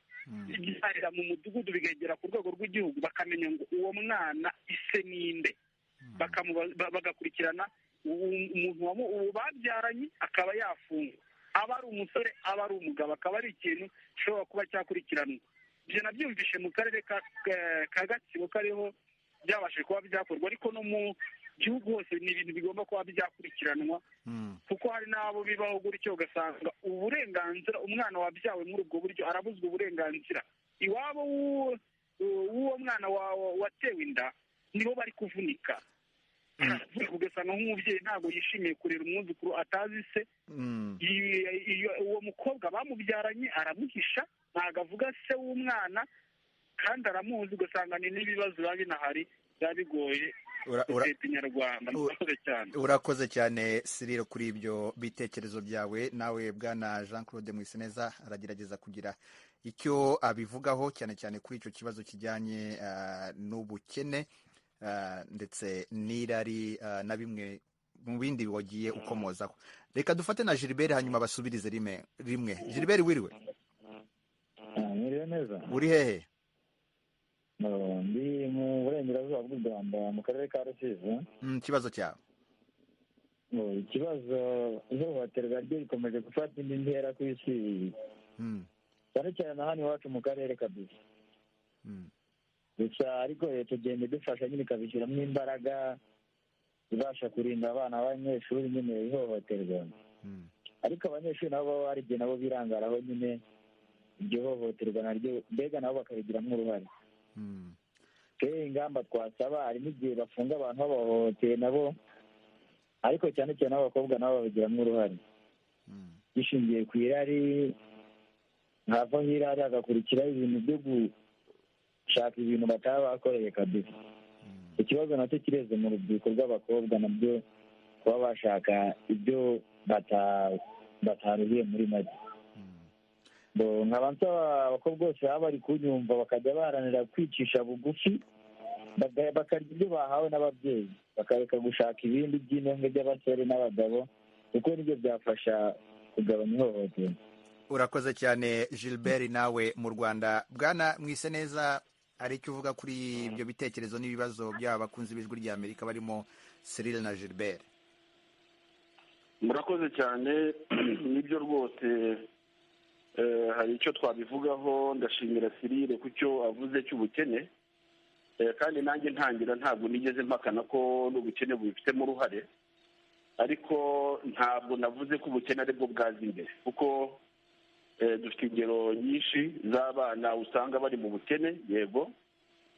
ibyarira mu mudugudu bikagera ku rwego rw'igihugu, bakamenya ngo uwo mwana ise ninde, bagakurikirana umuntu uwo babyaranye akaba yafungwa, aba ari umusore aba ari umugabo, akaba ari ikintu gishobora kuba cyakurikiranwa. Ibyo nabyumvishe mu karere ka Gatsibo kariho byabashije kuba byakorwa, ariko no mu gihugu hose ni ibintu bigomba kuba byakurikiranwa, kuko hari n'abo bibaho gutyo ugasanga uburenganzira umwana wabyawe muri ubwo buryo arabuzwa uburenganzira. Iwabo w'uwo mwana watewe inda nibo bari kuvunika, ugasanga nk'umubyeyi ntabwo yishimiye kurera umwuzukuru atazi se. Uwo mukobwa bamubyaranye aramuhisha, ntabwo avuga se w'umwana kandi aramuzi, ugasanga ni n'ibibazo biba binahari, biba bigoye sosiyete nyarwanda. Urakoze cyane Cyril kuri ibyo bitekerezo byawe. Nawe bwana Jean Claude Mwiseneza aragerageza kugira icyo abivugaho, cyane cyane kuri icyo kibazo kijyanye n'ubukene ndetse n'irari na bimwe mu bindi wagiye ukomozaho. Reka dufate na Gilbert hanyuma basubirize rimwe. Gilbert, wiriwe? Mwiriwe neza. Uri hehe? Ndi mu burengerazuba bw'u Rwanda mu karere ka Rusizi. Ikibazo cyawe? Ikibazo ihohoterwa ryo rikomeje gufata indi ntera ku isi, cyane cyane na hano iwacu mu karere kabisa. Gusa ariko leta igenda idufasha nyine, ikabishyiramo imbaraga ibasha kurinda abana b'abanyeshuri nyine ihohoterwa. Ariko abanyeshuri nabo baba hari igihe nabo birangaraho nyine iryo hohoterwa naryo, mbega nabo bakabigiramo uruhare. Ingamba twasaba, hari n'igihe bafunga abantu babahohoteye nabo, ariko cyane cyane abakobwa nabo babigiramo uruhare, bishingiye ku irari, havaho irari hagakurikiraho ibintu byo gushaka ibintu bataba bakoreye kabisa. Ikibazo nacyo kireze mu rubyiruko rw'abakobwa, nabyo kuba bashaka ibyo bataruhiye muri make. Nkaba nsaba abakobwa bose baba bari kunyumva bakajya baharanira kwicisha bugufi, bakarya ibyo bahawe n'ababyeyi, bakareka gushaka ibindi by'intambwe by'abasore n'abagabo, kuko nibyo byafasha kugabanya ihohoterwa. Urakoze cyane Gilbert. Nawe mu Rwanda, bwana Mwiseneza, hari icyo uvuga kuri ibyo bitekerezo n'ibibazo by'aba bakunzi b'Ijwi rya Amerika barimo Cyril na Gilbert? Murakoze cyane, nibyo rwose hari icyo twabivugaho. Ndashimira Cyril ku cyo avuze cy'ubukene, kandi nanjye ntangira ntabwo nigeze mpakana ko n'ubukene bubifitemo uruhare, ariko ntabwo navuze ko ubukene aribwo bwaza imbere, kuko dufite ingero nyinshi z'abana usanga bari mu bukene, yego,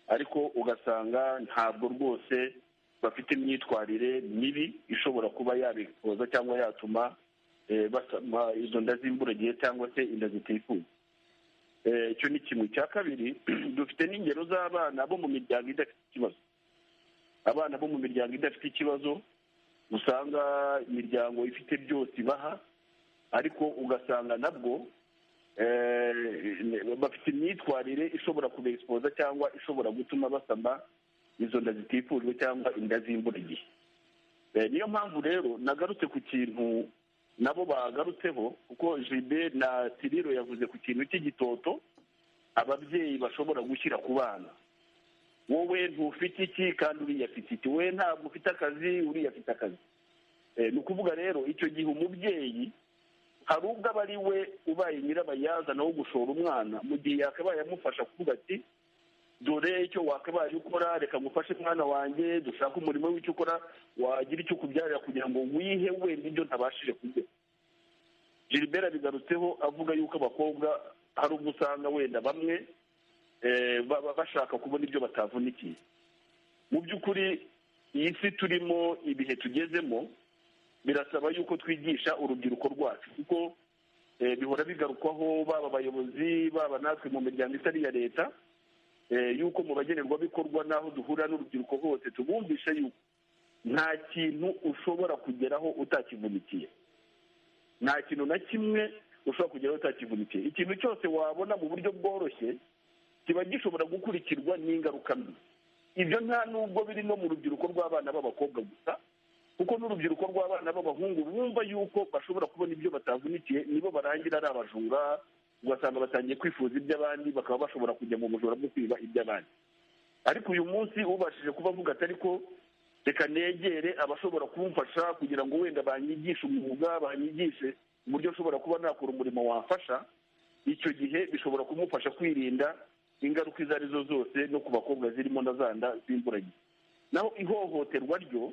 ariko ugasanga ntabwo rwose bafite imyitwarire mibi ishobora kuba yabikoza cyangwa yatuma basama izo nda z'imburagihe cyangwa se inda zitifuza. Icyo ni kimwe. Cya kabiri, dufite n'ingero z'abana bo mu miryango idafite ikibazo. Abana bo mu miryango idafite ikibazo Usanga imiryango ifite byose ibaha, ariko ugasanga nabwo bafite imyitwarire ishobora kubexpoza cyangwa ishobora gutuma basama izo nda zitifujwe cyangwa inda z'imburagihe. Niyo mpamvu rero nagarutse ku kintu nabo bagarutseho, kuko Gilbert na Tiriro yavuze ku kintu cy'igitoto ababyeyi bashobora gushyira ku bana. Wowe ntufite iki kandi uriya afite iki, wowe ntabwo ufite akazi uriya afite akazi. Ni ukuvuga rero icyo gihe umubyeyi hari ubwo aba ari we ubaye nyirabayazana wo gushora umwana, mu gihe yakabaye amufasha kuvuga ati dore icyo wakabaye ukora, reka ngufashe mwana wanjye, dushake umurimo w'icyo ukora wagira icyo ukubyarira kugira ngo wihe wenda ibyo ntabashije kurya. Gilbert abigarutseho avuga yuko abakobwa hari ubwo usanga wenda bamwe baba bashaka kubona ibyo batavunikiye. Mu by'ukuri iyi si turimo, ibihe tugezemo, birasaba yuko twigisha urubyiruko rwacu, kuko bihora bigarukwaho baba abayobozi baba natwe mu miryango itari iya leta, yuko mu bagenerwabikorwa n'aho duhura n'urubyiruko hose tubumvisha yuko nta kintu ushobora kugeraho utakivunikiye, nta kintu na kimwe ushobora kugeraho utakivunikiye. Ikintu cyose wabona mu buryo bworoshye kiba gishobora gukurikirwa n'ingaruka mbi. Ibyo nta nubwo biri no mu rubyiruko rw'abana b'abakobwa gusa, kuko n'urubyiruko rw'abana b'abahungu bumva yuko bashobora kubona ibyo batavunikiye, nibo barangira ari abajura, ugasanga batangiye kwifuza iby'abandi, bakaba bashobora kujya mu bujura bwo kwiba iby'abandi. Ariko uyu munsi ubashije kuba avuga ati ariko reka negere abashobora kumfasha kugira ngo wenda banyigishe umwuga, banyigishe uburyo nshobora kuba nakora umurimo wamfasha, icyo gihe bishobora kumufasha kwirinda ingaruka izo arizo zose no ku bakobwa zirimo na zanda z'imburagihe. Naho ihohoterwa ryo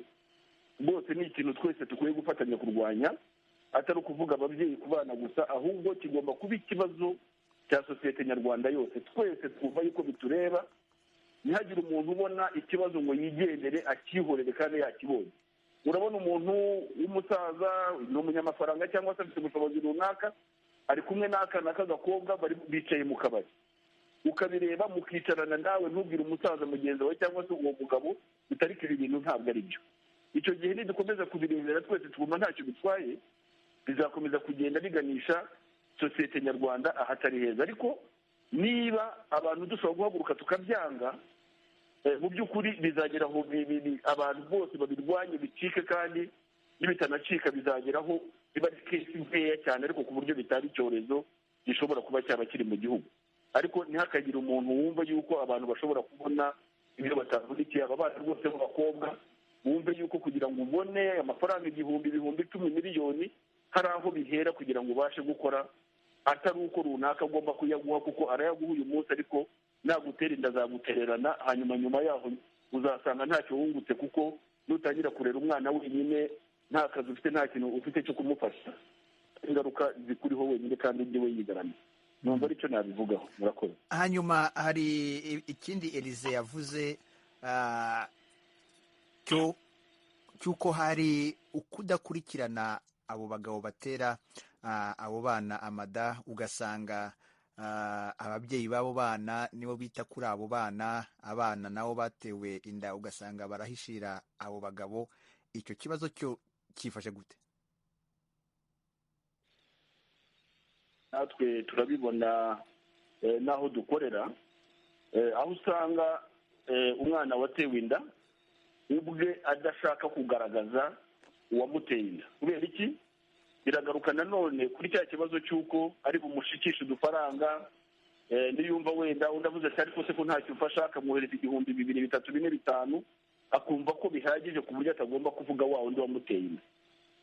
rwose ni ikintu twese dukwiye gufatanya kurwanya, atari ukuvuga ababyeyi ku bana gusa, ahubwo kigomba kuba ikibazo cya sosiyete nyarwanda yose. Twese twumva yuko bitureba, ntihagire umuntu ubona ikibazo ngo yigendere akihorere kandi yakibonye. Urabona umuntu w'umusaza ni umunyamafaranga cyangwa se afite ubushobozi runaka, ari kumwe n'akana k'agakobwa bicaye mu kabari, ukabireba mukicarana nawe ntubwire umusaza mugenzi wawe cyangwa se uwo mugabo utariko ibi bintu ntabwo ari byo. Icyo gihe nidukomeza kubirebera twese tuguma ntacyo bitwaye, bizakomeza kugenda biganisha sosiyete nyarwanda ahatari heza. Ariko niba abantu dushobora guhaguruka tukabyanga, mu by'ukuri bizagera aho abantu bose babirwanye bicike, kandi nibitanacika bizageraho biba ari kesi nkeya cyane, ariko ku buryo bitari icyorezo gishobora kuba cyaba kiri mu gihugu. Ariko ntihakagire umuntu wumva yuko abantu bashobora kubona ibyo batavunikiye. Aba bana rwose b'abakobwa bumve yuko kugira ngo ubone amafaranga 1000, 10,000, miliyoni, hari aho bihera kugira ngo ubashe gukora, atari uko runaka agomba kuyaguha, kuko arayaguha uyu munsi ariko nagutera inda azagutererana, hanyuma nyuma yaho uzasanga ntacyo wungutse, kuko nutangira kurera umwana wenyine nta kazi ufite, nta kintu ufite cyo kumufasha, ingaruka zikuriho wenyine kandi undi we yigaramiye. Numva aricyo nabivugaho, murakoze. Hanyuma hari ikindi Elize yavuze cy'uko hari ukudakurikirana abo bagabo batera abo bana amada, ugasanga ababyeyi b'abo bana nibo bita kuri abo bana, abana nabo batewe inda ugasanga barahishira abo bagabo. Icyo kibazo cyo cyifashe gute? Natwe turabibona n'aho dukorera, aho usanga umwana watewe inda ubwe adashaka kugaragaza uwamuteye inda. Kubera iki? Biragaruka nanone kuri cya kibazo cy'uko ari bumushikishe udufaranga, niyumva wenda undi avuze ati ariko se ko ntacyo ufasha, akamwohereza 1000, 2000, 3000, 4000, 5000, akumva ko bihagije ku buryo atagomba kuvuga wa wundi wamuteye inda.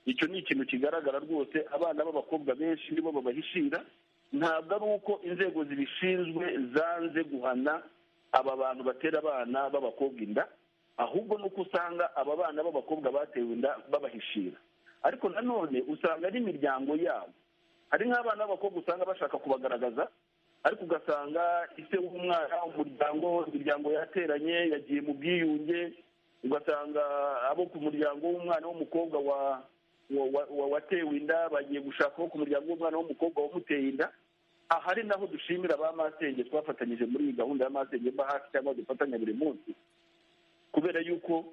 Icyo ni ikintu kigaragara rwose, abana b'abakobwa benshi nibo babahishira. Ntabwo ari uko inzego zibishinzwe zanze guhana aba bantu batera abana b'abakobwa inda, ahubwo nuko usanga aba bana b'abakobwa batewe inda babahishira. Ariko nanone usanga ari imiryango yabo, hari nk'abana b'abakobwa usanga bashaka kubagaragaza, ariko ugasanga ise w'umwana, umuryango, imiryango yateranye yagiye mu bwiyunge, ugasanga abo ku muryango w'umwana w'umukobwa watewe inda bagiye gushaka ku muryango w'umwana w'umukobwa wamuteye inda. Ahari naho dushimira ba masenge twafatanyije muri iyi gahunda ya masenge mba hafi cyangwa dufatanya buri munsi, kubera yuko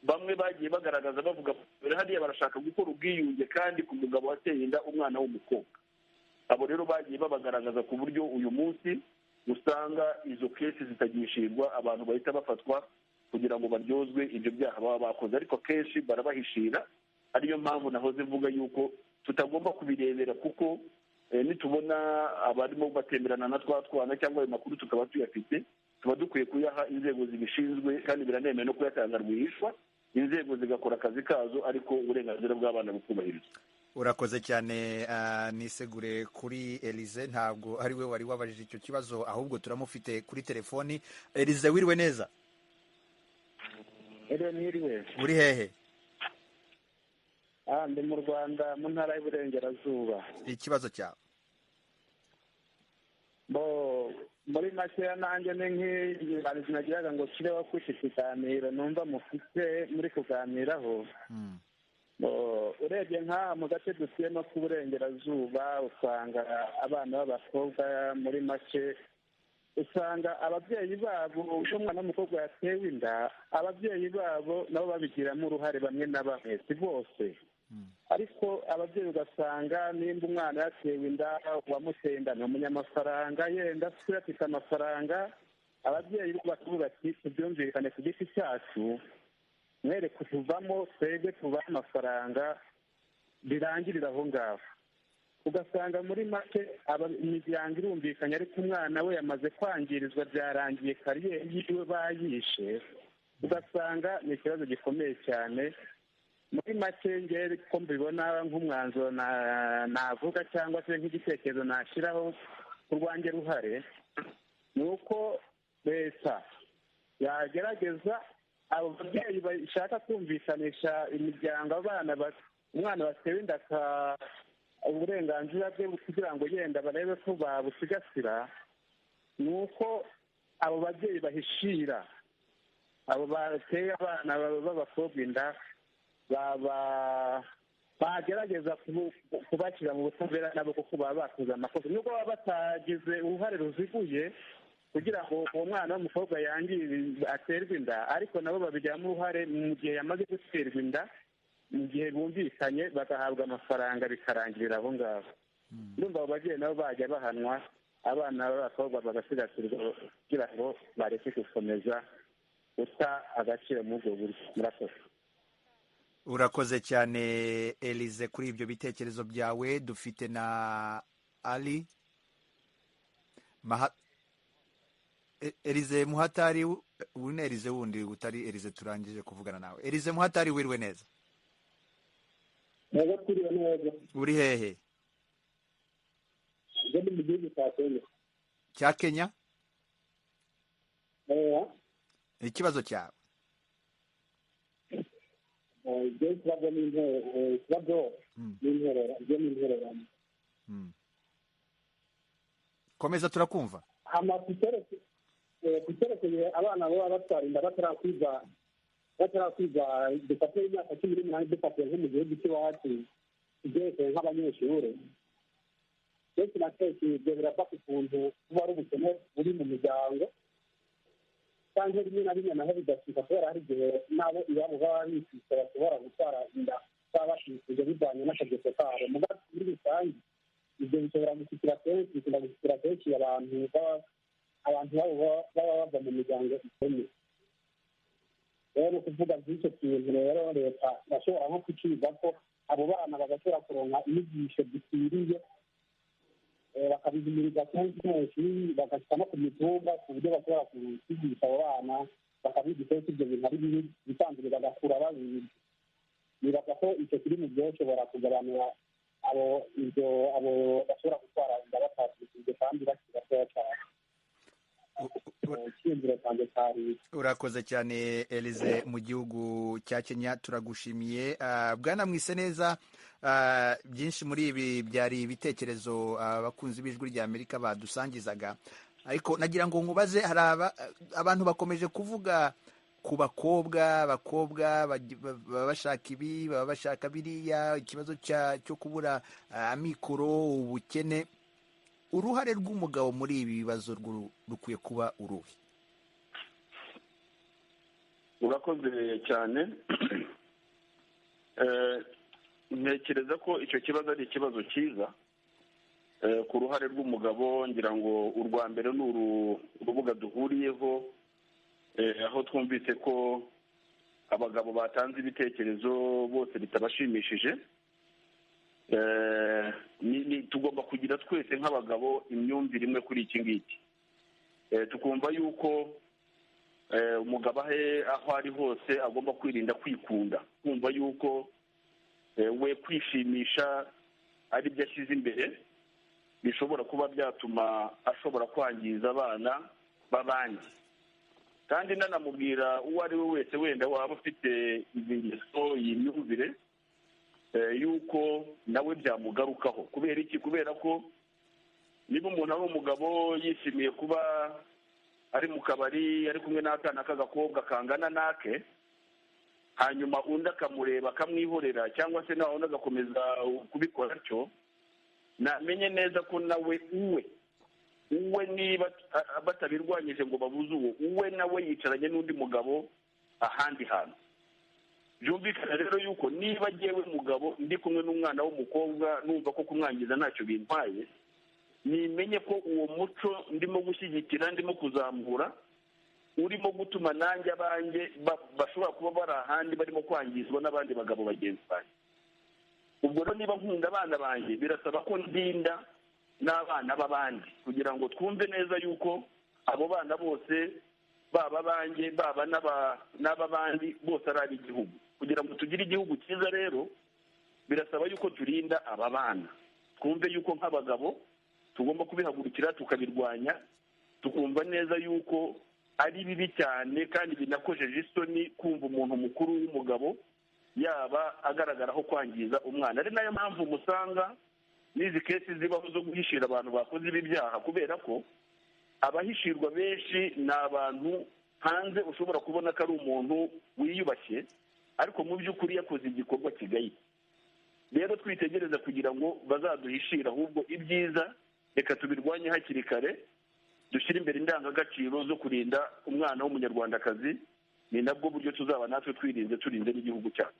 Bamwe bagiye bagaragaza bavuga hariya barashaka gukora ubwiyunge kandi ku mugabo wateye inda umwana w'umukobwa. Abo rero bagiye babagaragaza ku buryo uyu munsi usanga izo kesi zitagishirwa, abantu bahita bafatwa kugira ngo baryozwe ibyo byaha baba bakoze, ariko kenshi barabahishira. Ariyo mpamvu nahoze mvuga yuko tutagomba kubirebera, kuko nitubona abarimo batemberana na twa twana cyangwa ayo makuru tukaba tuyafite, tuba dukwiye kuyaha inzego zibishinzwe, kandi biranemewe no kuyatanga rwihishwa, inzego zigakora akazi kazo, ariko uburenganzira bw'abana bukubahirizwa. Urakoze cyane. Nisegure kuri Elize, ntabwo ari we wari wabajije icyo kibazo, ahubwo turamufite kuri telefoni. Elize, wiriwe neza? Niriwe. Uri hehe? Ndi mu Rwanda, mu ntara y'Iburengerazuba. Ikibazo cyawe? Muri makeya nanjye ni nk'inyunganizi nagiraga ngo kireho kuri iki kiganiro numva mufite muri kuganiraho. Urebye nk'aha mu gace dutuyemo k'Uburengerazuba, usanga abana b'abakobwa muri make, usanga ababyeyi babo, iyo umwana w'umukobwa yatewe inda, ababyeyi babo nabo babigiramo uruhare, bamwe na bamwe, si bose. Ariko ababyeyi ugasanga nimba umwana yatewe inda, uwamuteye inda ni umunyamafaranga, yenda se afite amafaranga, ababyeyi bakavuga ati tubyumvikane ku giti cyacu, mwere kutuvamo, twebwe tubahe amafaranga, birangirira aho ngaho. Ugasanga muri make imiryango irumvikanye, ariko umwana we yamaze kwangirizwa, byarangiye, kariyeri yiwe bayishe. Ugasanga ni ikibazo gikomeye cyane. Muri make ngewe ko mbibona nk'umwanzuro navuga cyangwa se nk'igitekerezo nashyiraho ku rwanjye ruhare, ni uko leta yagerageza abo babyeyi bashaka kumvikanisha imiryango, abana umwana batewe inda uburenganzira bwe kugira ngo yenda barebe ko babusigasira, ni uko abo babyeyi bahishira abo bateye abana b'abakobwa inda, bagerageza kubashyira mu butabera nabo, kuko baba bakoze amakosa, nubwo baba batagize uruhare ruziguye kugira ngo uwo mwana w'umukobwa aterwe inda, ariko nabo babigiramo uruhare mu gihe yamaze guterwa inda, mu gihe bumvikanye bagahabwa amafaranga, bikarangirira aho ngaho. Ndumva abo babyeyi nabo bajya bahanwa, abana b'abakobwa bagasigasirwa kugira ngo bareke gukomeza guta agaciro muri ubwo buryo. Murakoze. Urakoze cyane Elize kuri ibyo bitekerezo byawe. Dufite na Ali Elize Muhatari, ubu ni Elize wundi utari Elize turangije kuvugana nawe. Elize Muhatari, wiriwe neza? Uri hehe? Cya Kenya? Ikibazo cyawe? Komeza turakumva. Kucyerekeye abana baba batwara inda batarakwiga, dufate imyaka 18, dufate nko mu gihugu cy'iwacu, ibyerekeye nk'abanyeshuri, kenshi na kenshi ibyo birava ku kuntu kuba ari ubukene buri mu miryango, cyangwa rimwe na rimwe naho bidacika, kubera hari igihe n'abo iwabo baba bifite bashobora gutwara inda baba bashishije bivanye n'akageso kabo. Muri rusange ibyo bishobora gushyikira kenshi, bikunda gushyikira kenshi abantu baba bava mu miryango ikennye. Rero ni ukuvuga nk'icyo kintu rero leta irashobora nko kuciga ko abo bana bagashobora kuronka inyigisho zikwiriye, bakabihimiriza kenshi kenshi, bagashyika no ku mitumba, ku buryo bashobora kwigisha abo bana, bakabigisha ko ibyo bintu ari bibi, bisanzwe bagakura babizi. Nibaza ko icyo kiri mu byoshobora kugabanura abo bashobora gutwara inda batabyishije kandi bakiri batoya cyane. Urakoze cyane Elize mu gihugu cya Kenya, turagushimiye. Bwana Mwiseneza, byinshi muri ibi byari ibitekerezo abakunzi b'Ijwi rya Amerika badusangizaga, ariko nagira ngo nkubaze, hari abantu bakomeje kuvuga ku bakobwa, abakobwa baba bashaka ibi, baba bashaka biriya, ikibazo cyo kubura amikoro, ubukene. Uruhare rw'umugabo muri ibi bibazo rukwiye kuba uruhe? Urakoze cyane. Ntekereza ko icyo kibazo ari ikibazo cyiza ku ruhare rw'umugabo. Ngira ngo urwa mbere ni urubuga duhuriyeho, aho twumvise ko abagabo batanze ibitekerezo bose bitabashimishije. Tugomba kugira twese nk'abagabo imyumvire imwe kuri iki ngiki, tukumva yuko umugabo aho ari hose agomba kwirinda kwikunda, kumva yuko we kwishimisha ari byo ashyize imbere bishobora kuba byatuma ashobora kwangiza abana b'abandi. Kandi nanamubwira uwo ari we wese wenda waba ufite izi ngeso, iyi myumvire, yuko nawe byamugarukaho. Kubera iki? Kubera ko niba umuntu ari umugabo yishimiye kuba ari mu kabari ari kumwe n'akana k'agakobwa kangana nake, hanyuma undi akamureba akamwihorera, cyangwa se nawe undi agakomeza kubikora atyo, namenye neza ko nawe uwe niba batabirwanyije ngo babuze uwo, uwe nawe yicaranye n'undi mugabo ahandi hantu. Byumvikana rero yuko niba agewe mugabo ndi kumwe n'umwana w'umukobwa numva ko kumwangiza ntacyo bintwaye, nimenye ko uwo muco ndimo gushyigikira, ndimo kuzamura, urimo gutuma nanjye abanjye bashobora kuba bari ahandi barimo kwangizwa n'abandi bagabo bagenzi banjye. Ubwo rero niba nkunda abana banjye, birasaba ko ndinda n'abana b'abandi, kugira ngo twumve neza yuko abo bana bose, baba abanjye, baba n'ab'abandi, bose ari ab'igihugu. Kugira ngo tugire igihugu cyiza rero, birasaba yuko turinda aba bana. Twumve yuko nk'abagabo tugomba kubihagurukira tukabirwanya, tukumva neza yuko ari bibi cyane kandi binakojeje isoni kumva umuntu mukuru w'umugabo yaba agaragaraho kwangiza umwana. Ari nayo mpamvu musanga n'izi kesi zibaho zo guhishira abantu bakoze ibi byaha, kubera ko abahishirwa benshi ni abantu hanze ushobora kubona ko ari umuntu wiyubashye, ariko mu by'ukuri yakoze igikorwa kigaye. Rero twitegereza kugira ngo bazaduhishire, ahubwo ibyiza reka tubirwanye hakiri kare, dushyire imbere indangagaciro zo kurinda umwana w'umunyarwandakazi. Ni nabwo buryo tuzaba natwe twirinze, turinze n'igihugu cyacu.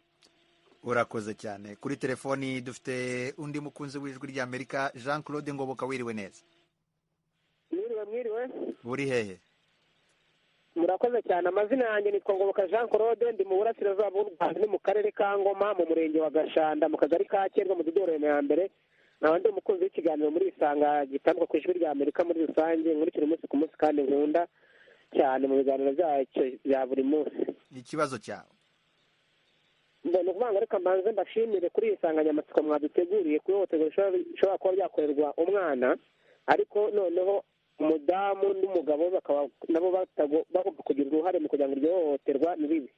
Urakoze cyane. Kuri telefoni dufite undi mukunzi w'Ijwi ry'Amerika, Jean Claude Ngoboka, wiriwe neza? Mwiriwe mwiriwe. Uri hehe? Murakoze cyane. Amazina yanjye nitwa Ngoboka Jean Claude, ndi mu burasirazuba bw'u Rwanda, ni mu karere ka Ngoma, mu murenge wa Gashanda, mu kagari ka Kerwa, mu mudugudu ya mbere. Nkaba ndi umukunzi w'ikiganiro muri Isanga gitangwa ku Ijwi ry'Amerika muri rusange, nkurikira umunsi ku munsi kandi nkunda cyane mu biganiro byacyo bya buri munsi. Ikibazo cyawe? Ni ukuvuga ngo reka mbanze mbashimire kuri iyi nsanganyamatsiko mwaduteguriye ku ihohoterwa rishobora kuba ryakorerwa umwana, ariko noneho umudamu n'umugabo bakaba nabo bagomba kugira uruhare mu kugira ngo iryo hohoterwa ntiribe.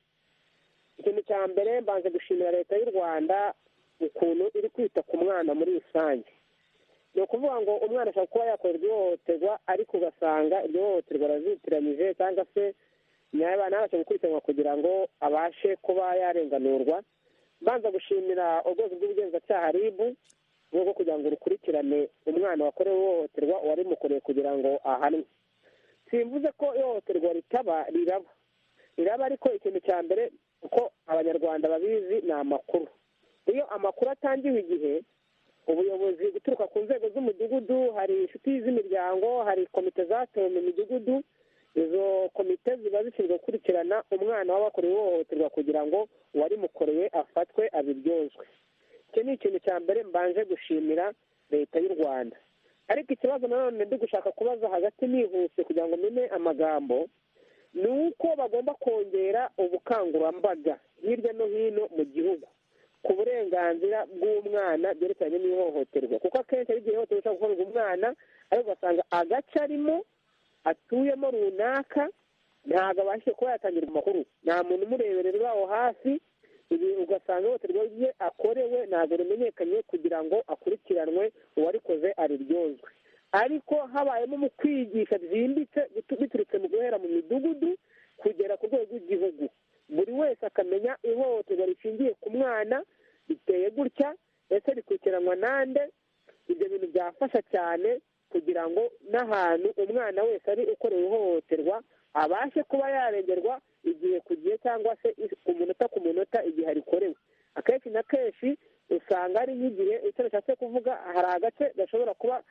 Ikintu cya mbere, mbanze gushimira Leta y'u Rwanda ukuntu iri kwita ku mwana muri rusange. Ni ukuvuga ngo umwana ashobora kuba yakorerwa ihohoterwa, ariko ugasanga iryo hohoterwa arazitiranyije, cyangwa se ntabashe gukurikiranwa kugira ngo abashe kuba yarenganurwa. Mbanza gushimira urwego rw'ubugenzacyaha RIB rwo kugira ngo rukurikirane umwana wakorewe ihohoterwa uwarimukoreye kugira ngo ahanwe. Simvuze ko ihohoterwa ritaba, riraba, ariko ikintu cya mbere uko Abanyarwanda babizi ni amakuru. Iyo amakuru atangiwe igihe, ubuyobozi guturuka ku nzego z'umudugudu, hari inshuti z'imiryango, hari komite zatowe mu midugudu, izo komite ziba zishinzwe gukurikirana umwana w'abakorewe ihohoterwa kugira ngo uwarimukoreye afatwe abiryozwe. Icyo ni ikintu cya mbere mbanje gushimira Leta y'u Rwanda. Ariko ikibazo nanone ndi gushaka kubaza hagati nihuse kugira ngo mene amagambo, ni uko bagomba kongera ubukangurambaga hirya no hino mu gihugu ku burenganzira bw'umwana byerekeranye n'ihohoterwa, kuko akenshi ari igihe ihohoterwa rishobora gukorerwa umwana, ariko ugasanga agace arimo atuyemo runaka ntabwo abashije kuba yatangirwa amakuru, nta muntu umureberera aho hafi, ibi ugasanga ihohoterwa rye akorewe ntabwo rimenyekanye kugira ngo akurikiranwe, uwarikoze ariryozwe. Ariko habayemo mu kwigisha byimbitse biturutse mu guhera mu midugudu kugera ku rwego rw'igihugu, buri wese akamenya ihohoterwa rishingiye ku mwana riteye gutya, ese rikurikiranwa nande. Ibyo bintu byafasha cyane kugira ngo n'ahantu umwana wese ari ukorewe ihohoterwa abashe kuba yarengerwa, igihe ku gihe cyangwa se umunota ku munota igihe arikorewe. Akenshi na kenshi usanga ari nk'igihe, icyo bishatse kuvuga, hari agace gashobora kuba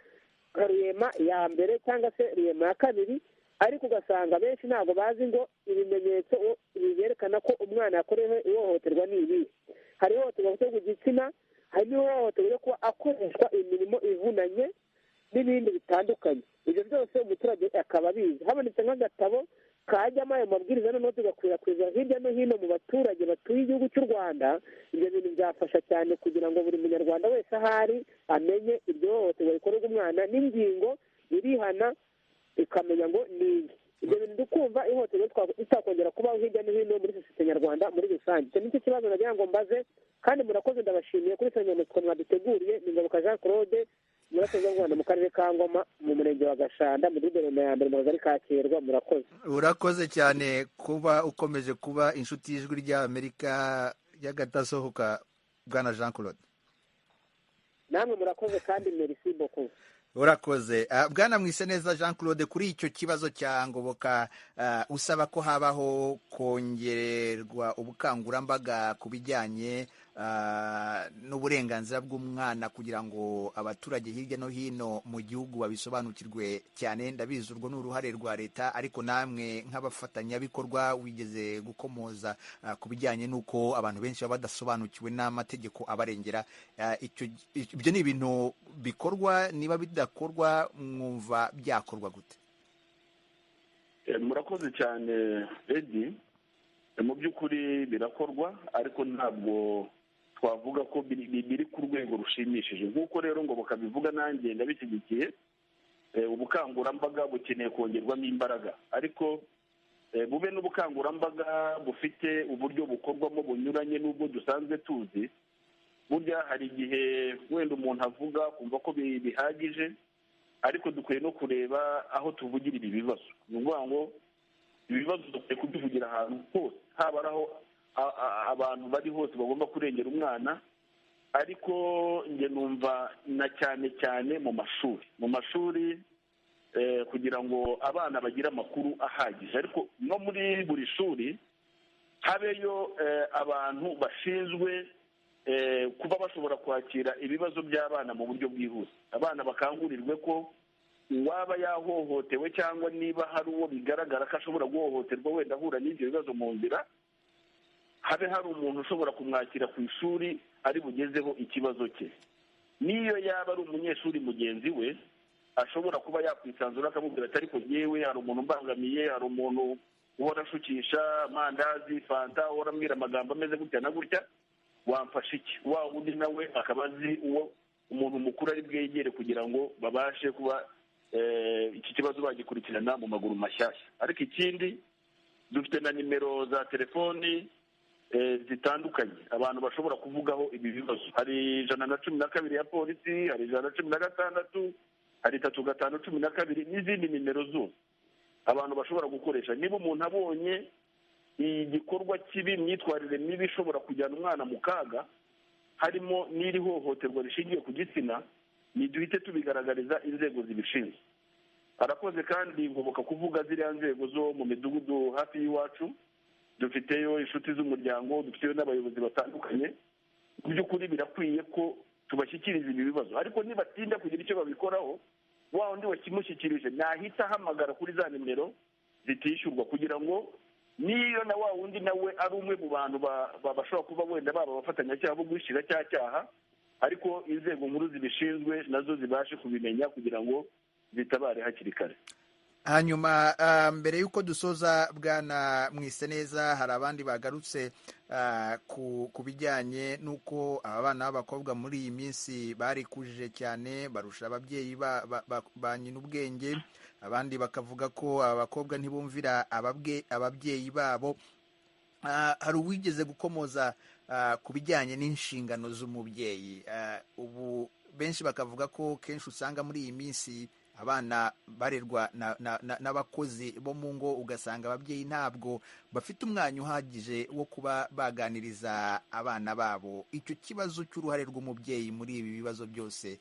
nka ruyema ya mbere cyangwa se ruyema ya kabiri, ariko ugasanga benshi ntabwo bazi ngo ibimenyetso byerekana ko umwana yakorewe ihohoterwa ni ibihe. Hari ihohoterwa ryo ku gitsina, hari n'ihohoterwa ryo kuba akoreshwa imirimo ivunanye n'ibindi bitandukanye. Ibyo byose umuturage akaba abizi. Habonetse nk'agatabo kajyamo ayo mabwiriza, noneho tugakwirakwiza hirya no hino mu baturage batuye igihugu cy'u Rwanda, ibyo bintu byafasha cyane kugira ngo buri munyarwanda wese ahari amenye iryo hohoterwa rikorerwa umwana n'ingingo irihana, ikamenya ngo ni iyi. Ibyo bintu dukumva ihohoterwa ritakongera kubaho hirya no hino muri sosiyete nyarwanda muri rusange. Icyo nicyo kibazo nagira ngo mbaze, kandi murakoze, ndabashimiye kuri insanganyamatsiko mwaduteguriye. Ni Ngoboka Jean Claude, murakoze, Rwanda, mu karere ka Ngoma, mu murenge wa Gashanda, mu guverinoma ya mbere, mu kagari ka Kerwa. Murakoze. Urakoze cyane kuba ukomeje kuba inshuti y'Ijwi ry'Amerika y'agatasohoka, bwana Jean Claude. Namwe murakoze kandi merci beaucoup. Urakoze. Bwana Mwiseneza Jean Claude, kuri icyo kibazo cya Ngoboka usaba ko habaho kongererwa ubukangurambaga ku bijyanye n'uburenganzira bw'umwana kugira ngo abaturage hirya no hino mu gihugu babisobanukirwe cyane, ndabizi urwo ni uruhare rwa leta, ariko namwe nk'abafatanyabikorwa wigeze gukomoza ku bijyanye n'uko abantu benshi baba badasobanukiwe n'amategeko abarengera. Ibyo ni ibintu bikorwa, niba bidakorwa mwumva byakorwa gute? Murakoze cyane, Edi. Mu by'ukuri birakorwa, ariko ntabwo twavuga ko biri ku rwego rushimishije. Nk'uko rero ngo bakabivuga, nanjye ndabishyigikiye, ubukangurambaga bukeneye kongerwamo imbaraga, ariko bube n'ubukangurambaga bufite uburyo bukorwamo bunyuranye n'ubwo dusanzwe tuzi. Burya hari igihe wenda umuntu avuga kumva ko bihagije, ariko dukwiye no kureba aho tuvugira ibi bibazo. Ni ukuvuga ngo ibibazo dukwiye kubivugira ahantu hose, haba ari aho abantu bari hose bagomba kurengera umwana, ariko njye numva na cyane cyane mu mashuri, mu mashuri kugira ngo abana bagire amakuru ahagije, ariko no muri buri shuri habeyo abantu bashinzwe kuba bashobora kwakira ibibazo by'abana mu buryo bwihuse. Abana bakangurirwe ko uwaba yahohotewe cyangwa niba hari uwo bigaragara ko ashobora guhohoterwa wenda ahura n'ibyo bibazo mu nzira, habe hari umuntu ushobora kumwakira ku ishuri ari bugezeho ikibazo cye. N'iyo yaba ari umunyeshuri mugenzi we, ashobora kuba yakwisanzura akamubwira ati ariko yewe hari umuntu umbangamiye, hari umuntu uhora ashukisha amandazi, fanta, uhora ambwira amagambo ameze gutya na gutya, wamfasha iki? Wa undi nawe akaba azi uwo umuntu mukuru ari bwegere kugira ngo babashe kuba iki kibazo bagikurikirana mu maguru mashyashya. Ariko ikindi, dufite na nimero za telefoni zitandukanye abantu bashobora kuvugaho ibi bibazo. Hari 112 ya polisi, hari 116, hari 3512 n'izindi nimero zose abantu bashobora gukoresha. Niba umuntu abonye igikorwa kibi, imyitwarire mibi ishobora kujyana umwana mu kaga, harimo n'iri hohoterwa rishingiye ku gitsina, niduhite tubigaragariza inzego zibishinzwe. Arakoze kandi Ngoboka kuvuga ziriya nzego zo mu midugudu hafi y'iwacu, dufiteyo inshuti z'umuryango, dufiteyo n'abayobozi batandukanye. Mu by'ukuri birakwiye ko tubashyikiriza ibi bibazo, ariko nibatinda kugira icyo babikoraho, wa wundi wakimushyikirije nahita ahamagara kuri za nimero zitishyurwa, kugira ngo niyo na wa wundi nawe ari umwe mu bantu bashobora kuba wenda baba abafatanyacyaha bo guhishira cya cyaha, ariko inzego nkuru zibishinzwe nazo zibashe kubimenya kugira ngo zitabare hakiri kare. Hanyuma mbere y'uko dusoza, bwana Mwiseneza, hari abandi bagarutse ku bijyanye n'uko aba bana b'abakobwa muri iyi minsi barikujije cyane, barusha ababyeyi ba nyina ubwenge. Abandi bakavuga ko aba bakobwa ntibumvira ababyeyi babo. Hari uwigeze gukomoza ku bijyanye n'inshingano z'umubyeyi. Ubu benshi bakavuga ko kenshi usanga muri iyi minsi abana barerwa n'abakozi bo mu ngo, ugasanga ababyeyi ntabwo bafite umwanya uhagije wo kuba baganiriza abana babo. Icyo kibazo cy'uruhare rw'umubyeyi muri ibi bibazo byose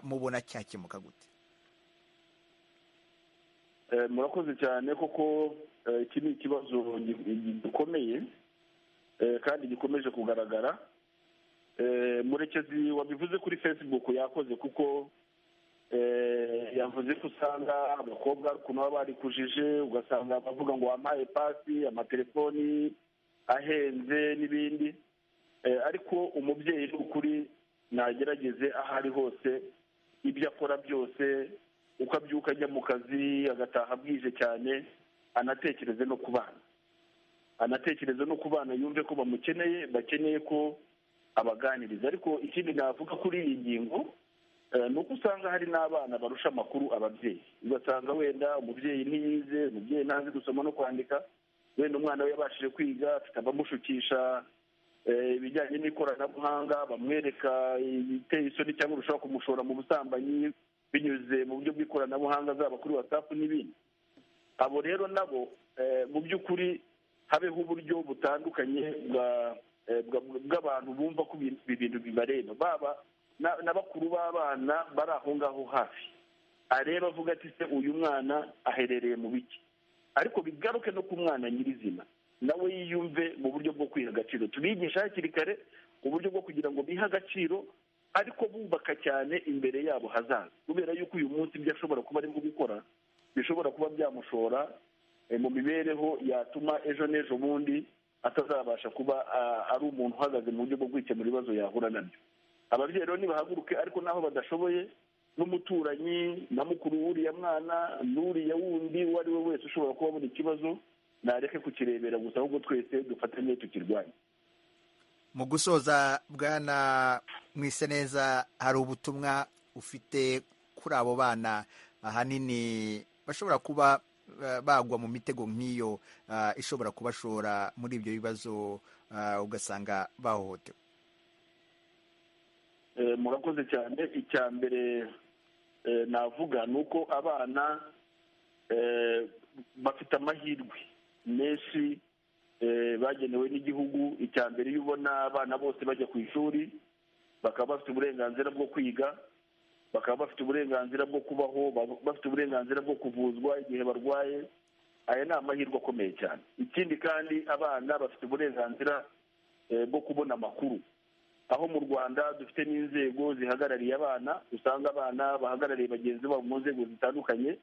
mubona cyakemuka gute? Murakoze cyane, kuko iki ni ikibazo gikomeye kandi gikomeje kugaragara. Murekezi wabivuze kuri Facebook yakoze, kuko yavuze ko usanga abakobwa ukuntu baba barikujije, ugasanga bavuga ngo wampaye pasi, amatelefoni ahenze n'ibindi. Ariko umubyeyi ni ukuri nagerageze aho ari hose, ibyo akora byose, uko abyuka ajya mu kazi agataha bwije cyane, anatekereze no ku bana, anatekereze no ku bana, yumve ko bamukeneye, bakeneye ko abaganiriza. Ariko ikindi navuga kuri iyi ngingo ni uko usanga hari n'abana barusha amakuru ababyeyi, ugasanga wenda umubyeyi ntiyize, umubyeyi ntazi gusoma no kwandika, wenda umwana we yabashije kwiga, afite abamushukisha ibijyanye n'ikoranabuhanga, bamwereka ibiteye isoni cyangwa urushaho kumushora mu busambanyi binyuze mu buryo bw'ikoranabuhanga, zaba kuri WhatsApp n'ibindi. Abo rero nabo mu by'ukuri habeho uburyo butandukanye bw'abantu bumva ko ibi bintu bibareba, baba na bakuru b'abana bari aho ngaho hafi, areba avuga ati se uyu mwana aherereye mu biki. Ariko bigaruke no ku mwana nyirizina, nawe yiyumve mu buryo bwo kwiha agaciro. Tubigisha hakiri kare uburyo bwo kugira ngo bihe agaciro, ariko bubaka cyane imbere yabo hazaza, kubera yuko uyu munsi ibyo ashobora kuba arimo gukora bishobora kuba byamushora mu mibereho yatuma ejo n'ejo bundi atazabasha kuba ari umuntu uhagaze mu buryo bwo kwikemura ibibazo yahura nabyo. Ababyeyi rero nibahaguruke, ariko naho badashoboye, n'umuturanyi na mukuru w'uriya mwana n'uriya wundi uwo ari we wese ushobora kuba abona ikibazo, nareke kukirebera gusa, ahubwo twese dufatanye tukirwanya. Mu gusoza, Bwana Mwiseneza, hari ubutumwa ufite kuri abo bana ahanini bashobora kuba bagwa mu mitego nk'iyo ishobora kubashora muri ibyo bibazo, ugasanga bahohotewe? Murakoze cyane. Icya mbere navuga ni uko abana bafite amahirwe menshi bagenewe n'igihugu. Icya mbere, iyo ubona abana bose bajya ku ishuri, bakaba bafite uburenganzira bwo kwiga, bakaba bafite uburenganzira bwo kubaho, bafite uburenganzira bwo kuvuzwa igihe barwaye, aya ni amahirwe akomeye cyane. Ikindi kandi, abana bafite uburenganzira bwo kubona amakuru, aho mu Rwanda dufite n'inzego zihagarariye abana, usanga abana bahagarariye bagenzi babo mu nzego zitandukanye.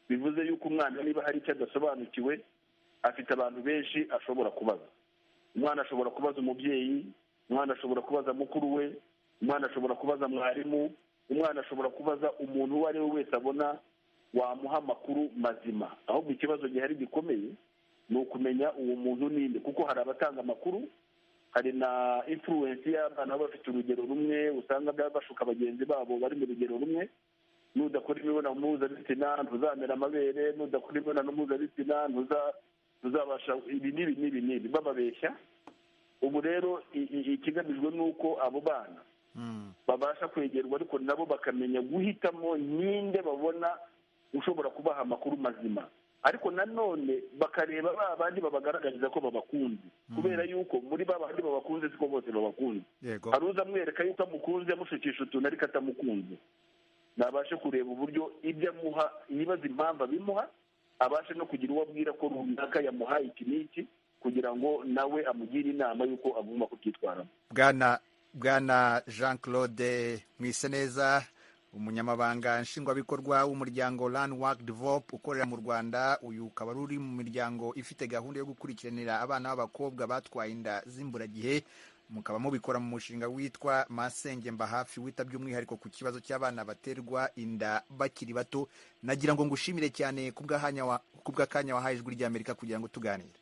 Bivuze yuko umwana niba hari icyo adasobanukiwe, afite abantu benshi ashobora kubaza. Umwana ashobora kubaza umubyeyi, umwana ashobora kubaza mukuru we, umwana ashobora kubaza mwarimu, umwana ashobora kubaza umuntu uwo ari we wese abona wamuha amakuru mazima. Ahubwo ikibazo gihari gikomeye ni ukumenya uwo muntu ninde, kuko hari abatanga amakuru, hari na influence y'abana baba bafite urugero rumwe, usanga bashuka bagenzi babo bari mu rugero rumwe. Nudakora imibonano mpuzabitsina ntuzamera amabere, nudakora imibonano mpuzabitsina ntuzabasha ibi n'ibi n'ibi n'ibi, bababeshya. Ubu rero ikigamijwe ni uko abo bana babasha kwegerwa, ariko nabo bakamenya guhitamo ninde babona ushobora kubaha amakuru mazima, ariko nanone bakareba ba bandi babagaragariza ko babakunze, kubera yuko muri ba bandi babakunze siko bose babakunze. Hari uza amwereka yuko amukunze, amushukisha utuntu ariko atamukunze. Nabashe kureba uburyo ibyo amuha, yibaza impamvu abimuha, abashe no kugira uwo abwira ko runaka yamuhaye iki n'iki, kugira ngo nawe amugire inama y'uko agomba kubyitwaramo. Bwana Jean Claude Mwiseneza, umunyamabanga nshingwabikorwa w'umuryango Learn Work Develop ukorera mu Rwanda, uyu ukaba uri mu miryango ifite gahunda yo gukurikiranira abana b'abakobwa batwaye inda z'imburagihe, mukaba mubikora mu mushinga witwa Masenge Mba Hafi, wita by'umwihariko ku kibazo cy'abana baterwa inda bakiri bato. Nagira ngo ngushimire cyane kubw'akanya wahaye Ijwi ry'Amerika kugira ngo tuganire.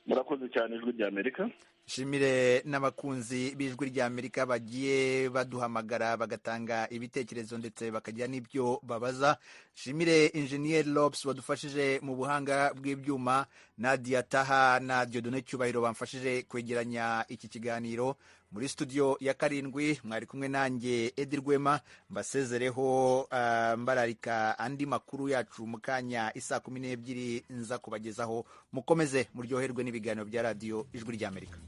Murakoze cyane, Ijwi ry'Amerika. Nshimire n'abakunzi b'Ijwi ry'Amerika bagiye baduhamagara bagatanga ibitekerezo ndetse bakagira n'ibyo babaza. Nshimire Engineer Lopes wadufashije mu buhanga bw'ibyuma, Nadia Taha na Dieudonné Cyubahiro bamfashije kwegeranya iki kiganiro. Muri studio ya 7 mwari kumwe nanjye Edi Rwema, mbasezereho mbararika andi makuru yacu mu kanya isaa 12 nza kubagezaho. Mukomeze muryoherwe n'ibiganiro bya radiyo Ijwi ry'Amerika.